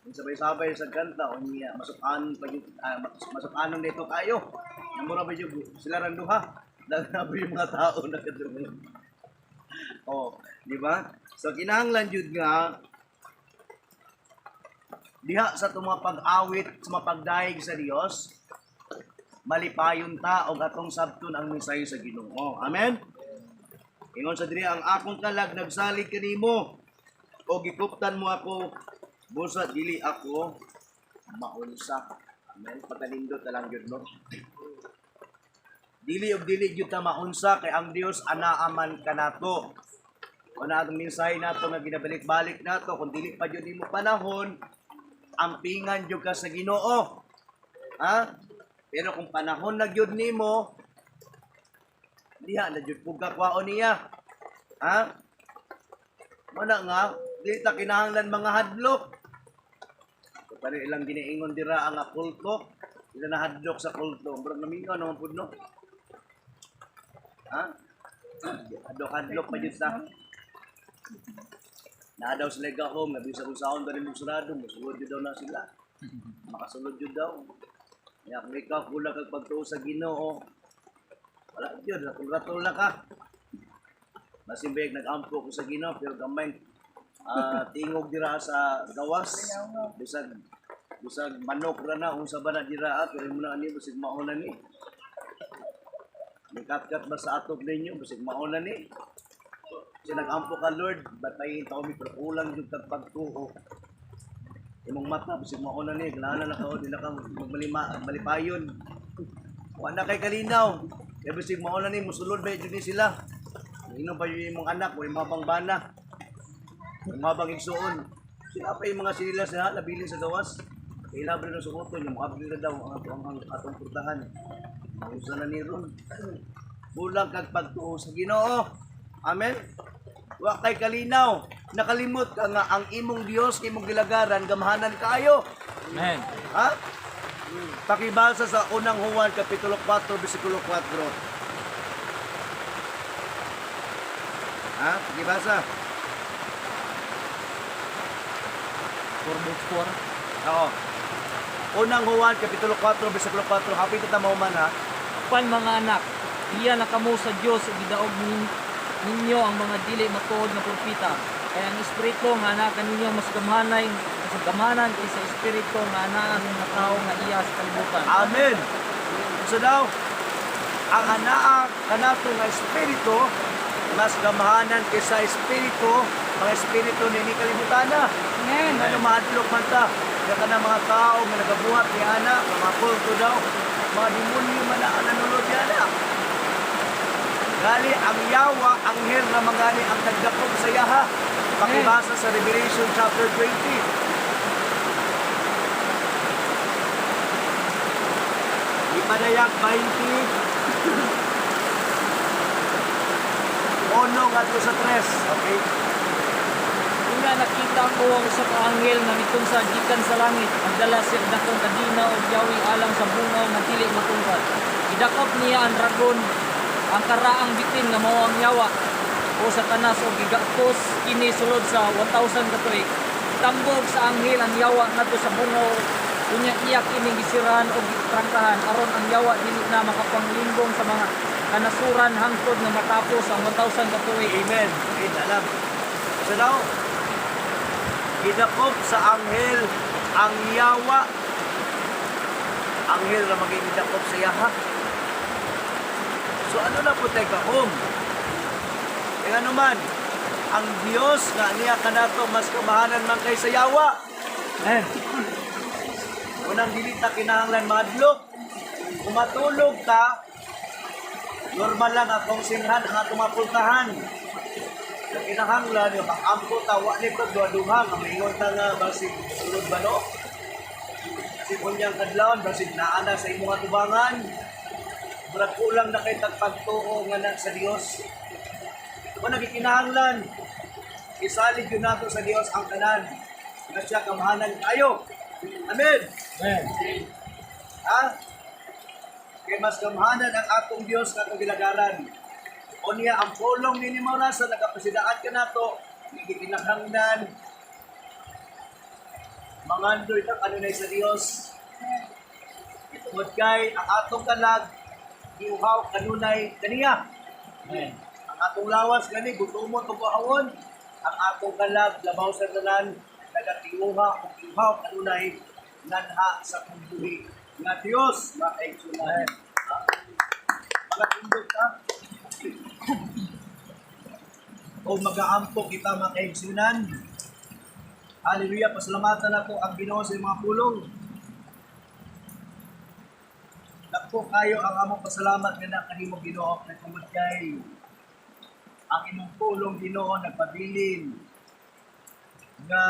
Kung sabay-sabay sa kanta o niya masukan pa gyud masukanon dito kayo. Namura ba gyud sila rang duha. Daghan ba yung mga tao nakadungog. Oh, di ba? So kinahanglan jud nga diha sa itong mga pag-awit, sa mga pagdayeg sa Dios, Malipayon ta og atong sabton ang mensahe sa Ginoo. Amen. Ingon sa diri, ang akong kalag nagsalig kanimo o gikuptan mo ako busa dili ako maunsa. Amen. Pagkalindot na lang yun, no? Dili og dili gyud ta maunsa kay ang Dios anaaman kanato. Una ang mensahe nato nga ginabalik-balik nato, kung dili pa gyud nimo panahon, ampingan gyud ka sa Ginoo. Ha? Pero kung panahon na gyud nimo, diha na gyud pug ka kwaon niya. Ha? Mana nga dili ta kinahanglan mga hadlok. So, pero ilang ginaingon dira ang kulto, sila nahadlok sa kulto. Murag namingaw naman pud, no? Ha? Hadlok-hadlok pa jud ta. Naa daw sila gahom, nabisa kung saon ba rin mong sarado, musulod jud daw na sila. Makasulod jud daw. Kaya kung ikaw kulang kag pagtuo sa Ginoo, wala jud, ratol na ka. Masimbeg nag-ampo ko sa Ginoo pero gamay tingog dira sa gawas. Bisag bisag manok ra na unsa ba na dira pero mo na ani basig mao na ni. Nagkat-kat ba sa atop ninyo basig mao na ni. Kasi nag-ampo ka, Lord, batayin tao mi pero kulang jud kag pagtuo. Imong mata basig mao na ni, ganahan na ka di na ka magmalima malipayon. Wa na kay kalinaw. Kaya basig mao na ni musulod ba jud ni sila. Inom pa yung imong anak o imong habang bana. Imong habang igsuon. Sila pa yung mga sinila sa nabilin sa gawas. Kaya labi na sukoton, yung mga na daw ang atong purtahan. Mausa na ni ron. Kulang kag pagtuo sa Ginoo. Amen. Wa kay kalinaw. Nakalimot ka nga ang imong Dios imong gilagaran gamhanan kaayo. Amen. Ha? Pakibasa sa unang Juan kapitulo 4 bersikulo 4. Ha? Pakibasa. 4 4. Oo. Unang Juan kapitulo 4 bersikulo 4. Hapit ta mauman ha. Pan mga anak, iya na kamo sa Dios ug gidaog ninyo ang mga dili matuod nga propeta. Kay ang espiritu nga anaa kaninyo mas gamhanay, mas gamhanan kaysa espiritu nga anaa sa mga tawo nga iya sa kalibutan. Amen. So daw, ang anaa kanato nga espiritu mas gamhanan kaysa espiritu, mga espiritu nini kalibutana. Amen. Ano mahadlok man ta? Kaya ka na mga tao nga nagabuhat ni ana, mga kulto daw, mga demonyo man na ang nanulod ni ana. Gali ang yawa, anghel na mga ni ang nagdakop sa yaha. Pakibasa sa Revelation chapter 20. Ipadayag 20. Ono ngadto sa 3. Okay? Una nakita ko ang usa ka anghel nga mitungsa gikan sa langit. Nagdala siya og dakong kadena og yawi alang sa bungaw nga dili matungkad. Gidakop niya ang dragon, ang karaang bitin nga mao ang yawa o Satanas og gigakos kini sulod sa 1000 ka tuig. Tambog sa anghel ang yawa ngadto sa bungaw, unya iya kini gisirahan og gitrangkahan aron ang yawa dili na makapanglimbong sa mga kanasuran hangtod nga matapos ang 1000 ka tuig. Amen. Okay, alam. So now, gidakop sa anghel ang yawa. Anghel na maging gidakop sa yaha. So ano na po tayo kahom? Kaya ano man, ang Diyos nga niya kanato mas kamahanan man kaysa yawa. Amen. Unang dili ta kinahanglan madlok. Kung matulog ka, normal lang atong singhan ang atong mapultahan. Ang kinahanglan yung pag-ampo ta wa ni ko duha nga maingon ta nga basig sulod ba no? Kasi kunyang kadlawon basig naa na sa imong atubangan. Murag kulang na kay tagpagtuo nga na sa Dios. Kung nagkinahanglan, isalig yun nato sa Dios ang tanan. Nga siya kamahanan kayo. Amen. Amen. Ha? Kay mas gamhanan ang atong Dios nga atong gilagaran. O niya ang pulong nini Maurasa nakapasidaan ka nato, gikinahanglan mangandoy ta kanunay sa Dios. Tungod kay ang atong kalag giuhaw kanunay kaniya. Amen. Ang atong lawas gani gutomon ug kuhaon, ang atong kalag labaw sa tanan nagatiuha ug iuhaw kanunay nanha sa kung buhi. Nga Dios, mga kaigsunan. Mga tindog ka. O magaampo kita mga kaigsunan. Hallelujah, pasalamatan nato ang Ginoo sa mga pulong. Dako kayo ang among pasalamat nga na kanimo Ginoo kay tungod kay ang imong pulong Ginoo nagpabilin nga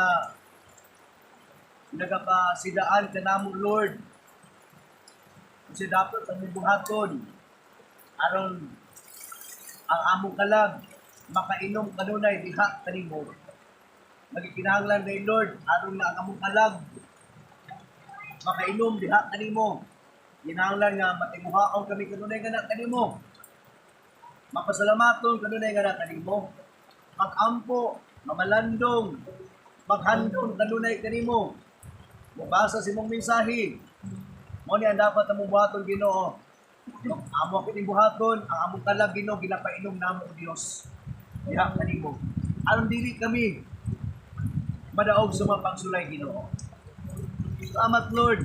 nagapasidaan ka namo Lord. Kasi dapat ang buhaton aron ang among kalag makainom kanunay diha kanimo. Magikinahanglan kay Lord aron nga ang among kalag makainom diha kanimo. Kinahanglan nga matimuhaon kami kanunay nga na kanimo. Mapasalamaton kanunay nga na kanimo. Magampo, mamalandong, maghandong kanunay kanimo. Mubasa sa imong mensahe. Mo ni ang dapat among buhaton Ginoo. Amo kining buhaton, ang among kalag Ginoo ginapainom namo o Dios. Diha kanimo. Aron dili kami madaog sa mga pagsulay Ginoo. Salamat Lord.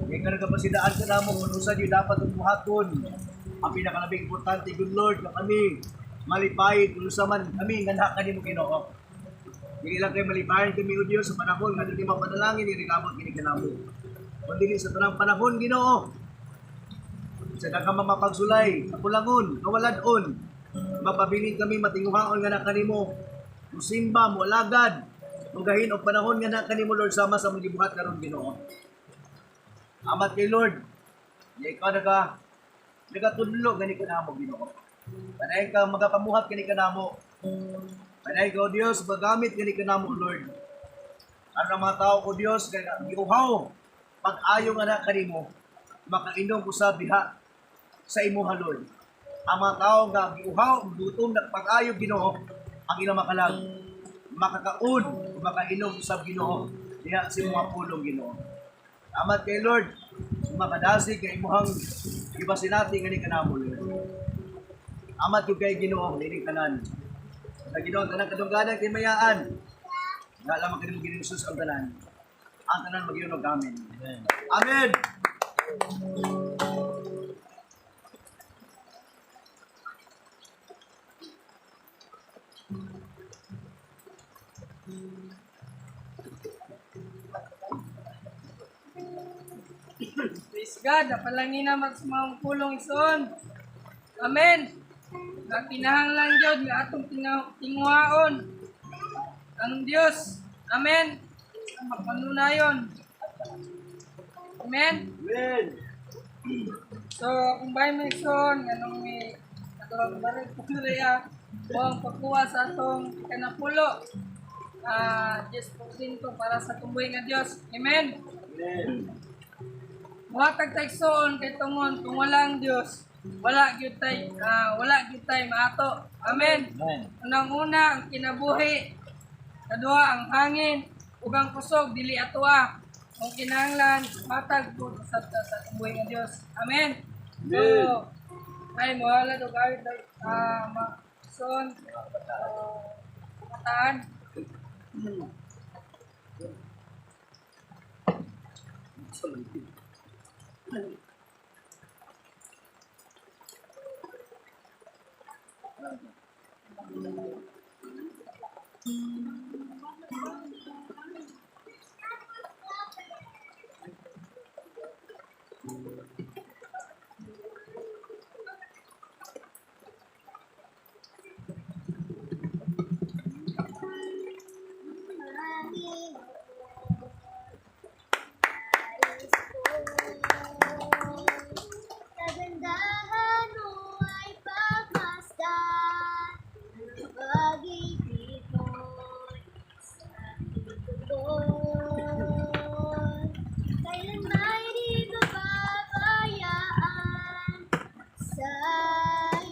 Kaya nga nagkapasidaan ka namo kung usa gyud dapat ang buhaton. Ang pinakalabing importante good Lord nga kami malipay kung usa man kami nga naa kanimo Ginoo. Dili lang kay malipayan kami o Dios sa panahon nga dili mapanalangin ni regamot kini kanamo. Kun dili sa tanang panahon Ginoo. Sa daghang mga pagsulay, kakulangon, kawaladon, mapabilin kami matinguhaon nga na kanimo. Musimba, mualagad, mugahin og panahon nga na kanimo Lord sama sa among gibuhat karon Ginoo. Amat kay Lord, nga ikaw nagatudlo gani ka namo Ginoo. Panay ka magapamuhat gani ka namo. Panay ka o Dios magamit gani ka namo Lord. Aron ang mga tao o Dios kay giuhaw pag-ayo nga na kanimo makainom usab diha sa imuha Lord. Ang mga tao nga giuhaw gutom na pag-ayo Ginoo ang ilang makalag makakaon ug makainom usab Ginoo diha sa imong pulong Ginoo. Amat kay Lord, makadasig kay imuhang gibasinati ngani kanamo Lord. Amat gyud kay Ginoo nining tanan. Sa Ginoo tanang kadungganan kay mayaan. Nga lamang kanimo Ginoo Jesus ang tanan. Ang tanan magyunog amen. Amen. Praise God, napalangin naman sa mga pulong ison. Amen. Nga kinahanglan gyud nga atong tinguhaon ang Dios. Amen. Ang mapanunayon. Amen. Amen. So, kung ba may ison, anong may katulad ba rin po ang pagkuha sa atong kanapulo. 10% para sa tumbuhi nga Dios. Amen. Amen. Muhatag tay igsoon kay tungon kung wala ang Dios, wala gyud tay wala gyud tay maato. Amen. Amen. Unang-una ang kinabuhi, kadua ang hangin ug ang kusog dili atoa. Kung kinahanglan matag pud usab ta sa tumbuhi nga Dios. Amen. So, ay mohala og awit ma son kabataan. Kagandahan mo ay pagmasdan, ang pag-ibig mo'y sa aking tugon. Kailanma'y di mapabayaan sa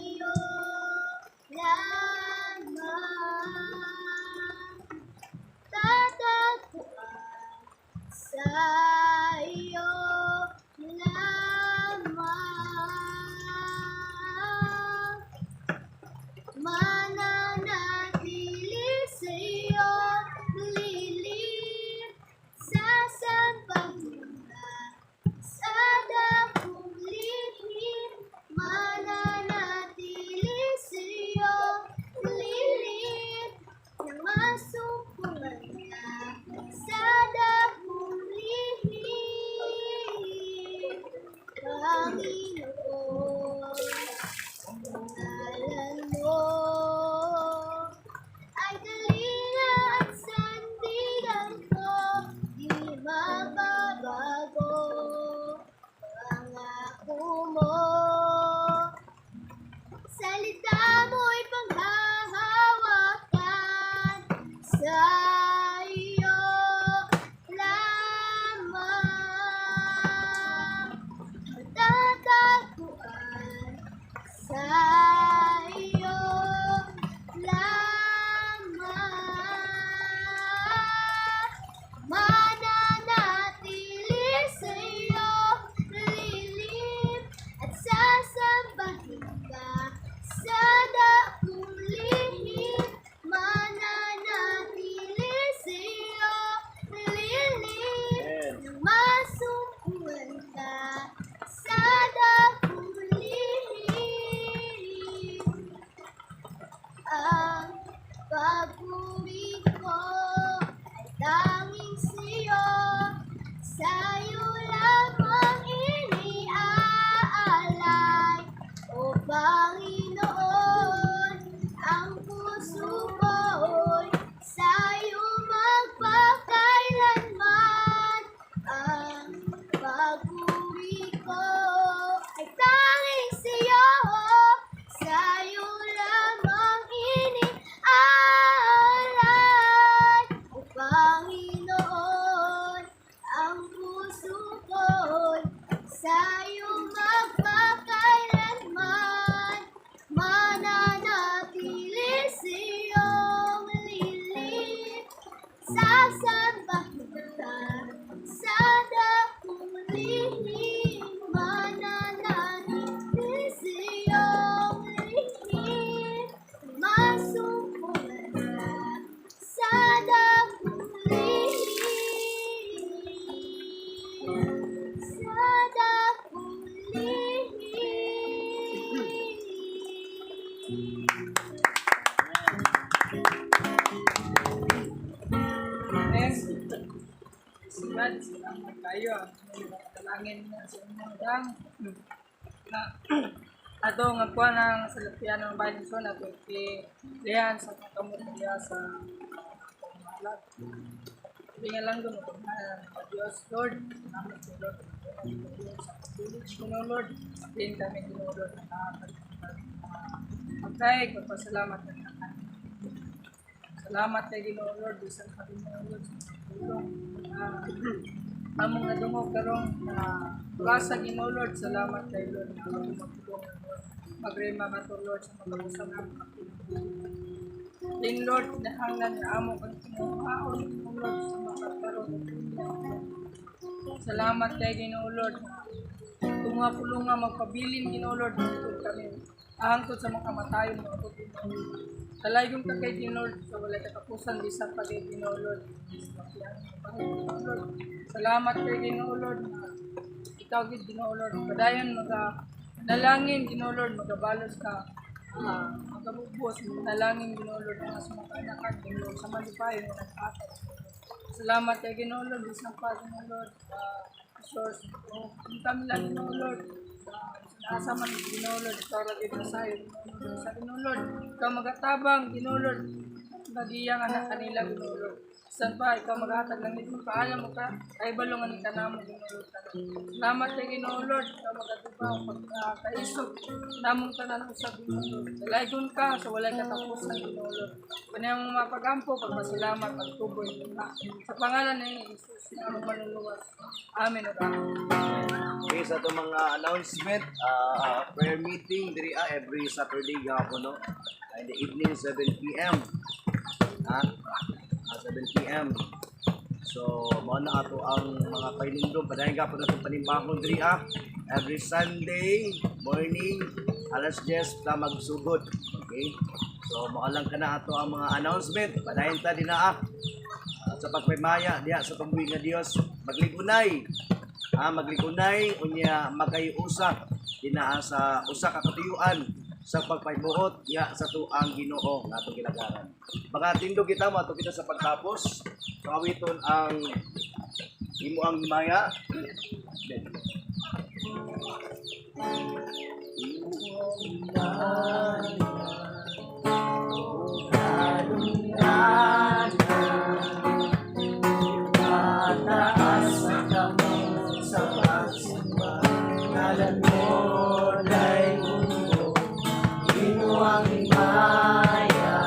iyo lamang. Tatagpuan sa iyo lamang. Mananatili sa iyo lilim sa sampaguta sa Masumpungan ka sa dakong lihim. Panginoon, ngalan mo ay kalinga at sandigan ko, di mababago pangako mo. Salita mo'y panghahawakan, sa iyo lamang matatagpuan, sa iyo lamang mananatili, sa iyo lilim at sasambahin ka sa dakong lihim. Mananatili sa iyo lilim Amen. nang masumpungan ka sa dakong lihim. Ang pagpuri ko ay tanging sa'yo, sa'yo lamang iniaalay. O Panginoon, ang puso ko'y sa'yo magpakailanman. Ang pagpuri ko ay tanging sa'yo, sa'yo lamang iniaalay. O Panginoon, ang puso ko'y sa'yo magpakailanman. Mananatili sa iyong lilim, sasambahin ka sa dakong lihim. Mananatili sa iyong lihim, masumpungan ka sa dakong lihim. Sa dakong lihim. Amen. Si God, salamat kayo. Dalangin na sa inyong dang. Na ato nga po ang salapian ng bayan so na lihan sa kamot niya sa malag. Hindi nga lang doon, Diyos, Lord, salamat po, Lord, sa pagpilits ko, no, Lord, din kami, Ginoo, Lord, pagkaig, pagpasalamat na kami. Salamat kay Ginoo, Lord, bisan pa Ginoo, Lord, sa tulong. Among nadungog karong uh, sa Ginoo, Lord, salamat kay Lord na among magtulong, Lord. Magrema ka to, Lord, sa mag-usap ng Din, Lord, kinahanglan nga amo kang kinuhaon, Ginoo, Lord, sa makakaroon. Salamat kay Ginoo, Lord. Tunga pulunga magpabilin, Ginoo, Lord, hangtod kami. Hangtod sa mga kamatayon mga Ginoo. Talaygon ka kay Ginoo, Lord, sa walay katapusan bisan pa kay Ginoo, Lord. Ginoo, Lord. Salamat kay Ginoo, Lord, na ikaw gid, Ginoo, Lord. Padayon maga nalangin, Ginoo, Lord, magabalos ka, magabubos nalangin, Ginoo, Lord, nga sa mga anakan, Ginoo, sa malipayon nga naghatag. Salamat kay Ginoo, Lord, bisan pa, Ginoo, Lord, source o kung kami lang, Ginoo, Lord, sa asa man, Ginoo, Lord, ikaw ra gid masayo, Ginoo, Lord. Sa Ginoo, Lord, ikaw magatabang, Ginoo, Lord, nagiyang anak kanila, Ginoo, Lord. Bisan pa ikaw maghatag ng imong paalam mo ka kay balongan ni kanamo, Ginoo, Lord. Salamat kay Ginoo, Lord, ikaw magatubang pag kaisog namong tanan usab, Ginoo, Lord. Dalaygon ka sa walay katapusan, Ginoo, Lord. Kanya mong mapagampo, pagpasalamat, pagtuboy sa pangalan ni Jesus na among manluluwas. Amen ug amen. Okay, sa itong mga announcement, prayer meeting diri every Saturday gahapon, no? In the evening, 7 p.m. Ha? 7 p.m. So, mao na ato ang mga painumdum. Padayon gahapon na itong panimbahon diri. Every Sunday morning, alas 10 ta magsugod. Okay? So, mao lang kana ato ang mga announcement. Padayon ta din na. At sa pagpaymaya diha sa pambuhi nga Dios, magligunay. Magligunay unya magayusa dinaa sa usa ka katuyuan. Sa pagpahimuot nga sa tuang Ginoo nga atong gilagaran. Mga tindog kita, moadto kita sa pagtapos. Pangawiton ang imo ang himaya. Mataas ang kamot sa pagsimba, ngalan mo day mundo, imo ang himaya,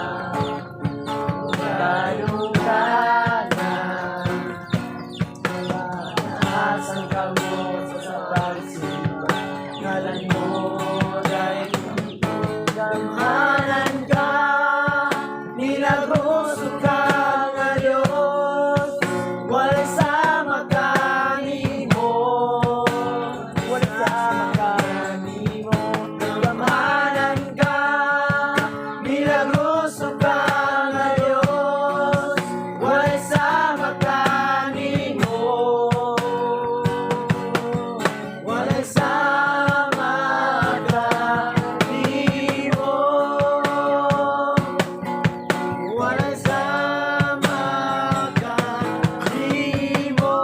kadungganan. Mataas ang kamot sa pagsimba, ngalan mo day mundo, gamhanan ka, milagroso ka nga Diyos, walay sama kanimo, walay sama kanimo, gamhanan ka, milagroso ka nga Diyos, walay sama kanimo, walay sama kanimo. Walay sama kanimo.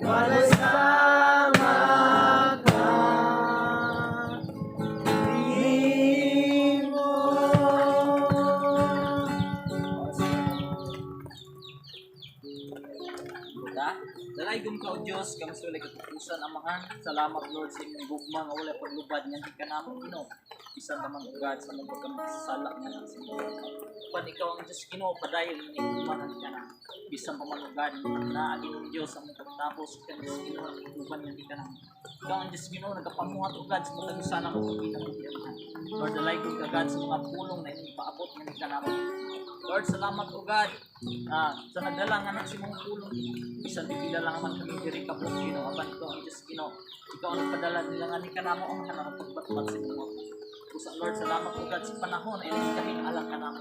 Walay sama kanimo. Diba? Dalaygon ka o Diyos, kami sa walay katapusan, Amahan. Salamat, Lord, sa inyong gugma nga walay paglubad nga di ka namo Ginoo. Bisan pa man, O God, sa mga pagkamakasala nga nang sinuot. Pan ikaw ang Diyos Ginoo, padayon nga gugma nga di ka namo. Bisan pa man, O God, naa Ginoong Diyos ang pagtapos ka Diyos Ginoo, uban nga di ka namo. Ikaw ang Diyos Ginoo, nagapamuhat, O God, sa matag usa namo kinabuhi, Amahan. Lord, dalaygon ka, God, sa mga pulong na inyong paabot nga di ka namo. Lord, salamat, O God, sa nagdala nga na si mong pulong. Bisan di kilala man kami diri ka po Ginoo, apan ikaw ang Diyos Ginoo. Ikaw ang nagpadala nila nga ni kanamo ang kanang pagbatbat sa imong mga. Usa Lord, salamat, O God, sa panahon ay nagkahin alang kanamo.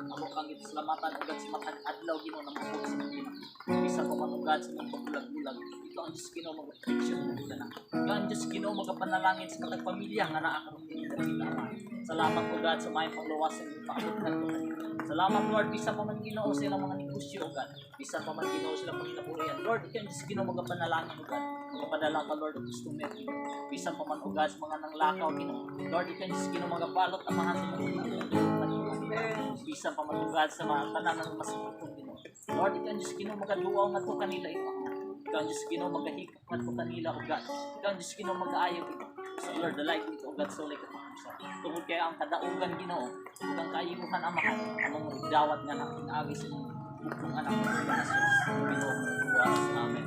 Amo kang gipasalamatan, O God, sa matag adlaw Ginoo na mabuot sa imong Ginoo. Bisan pa man, O God, sa imong pagbulag-bulag. Ikaw ang Diyos Ginoo mag-protection mo ka na. Ikaw ang Diyos Ginoo magapanalangin sa matag pamilya nga naa karon dinhi dapita, Ama. Salamat, O God, sa maayong pangluwas sa imong paabot ngadto kanila. Salamat, Lord, bisan pa man Ginoo sa ilang mga negosyo, O God. Bisan pa man Ginoo sa ilang mga kinabuhian. Lord, ikaw ang Diyos Ginoo magapanalangin, O God. Magapadala ka, Lord, og customer, Ginoo. Bisan pa man, O God, sa mga nanglakaw, Ginoo. Lord, ikaw ang Diyos Ginoo magabalot amahan sa mga kinabuhian. Bisan pa man, O God, sa mga tanan ng masakit, Ginoo. Lord, ikaw ang Diyos Ginoo magaduaw ngadto kanila ito. Ikaw ang Diyos Ginoo magahikap ngadto kanila, O God. Ikaw ang Diyos Ginoo mag-aayo, Ginoo. Sa Lord, dalay ko, O God, sa walay katapusan. Tungod kay ang kadaugan, Ginoo, ug ang kaayuhan, Amahan, among dawat nga nakin sa imong bugtong anak nga si Jesus. Ginoo, buwas. Amen.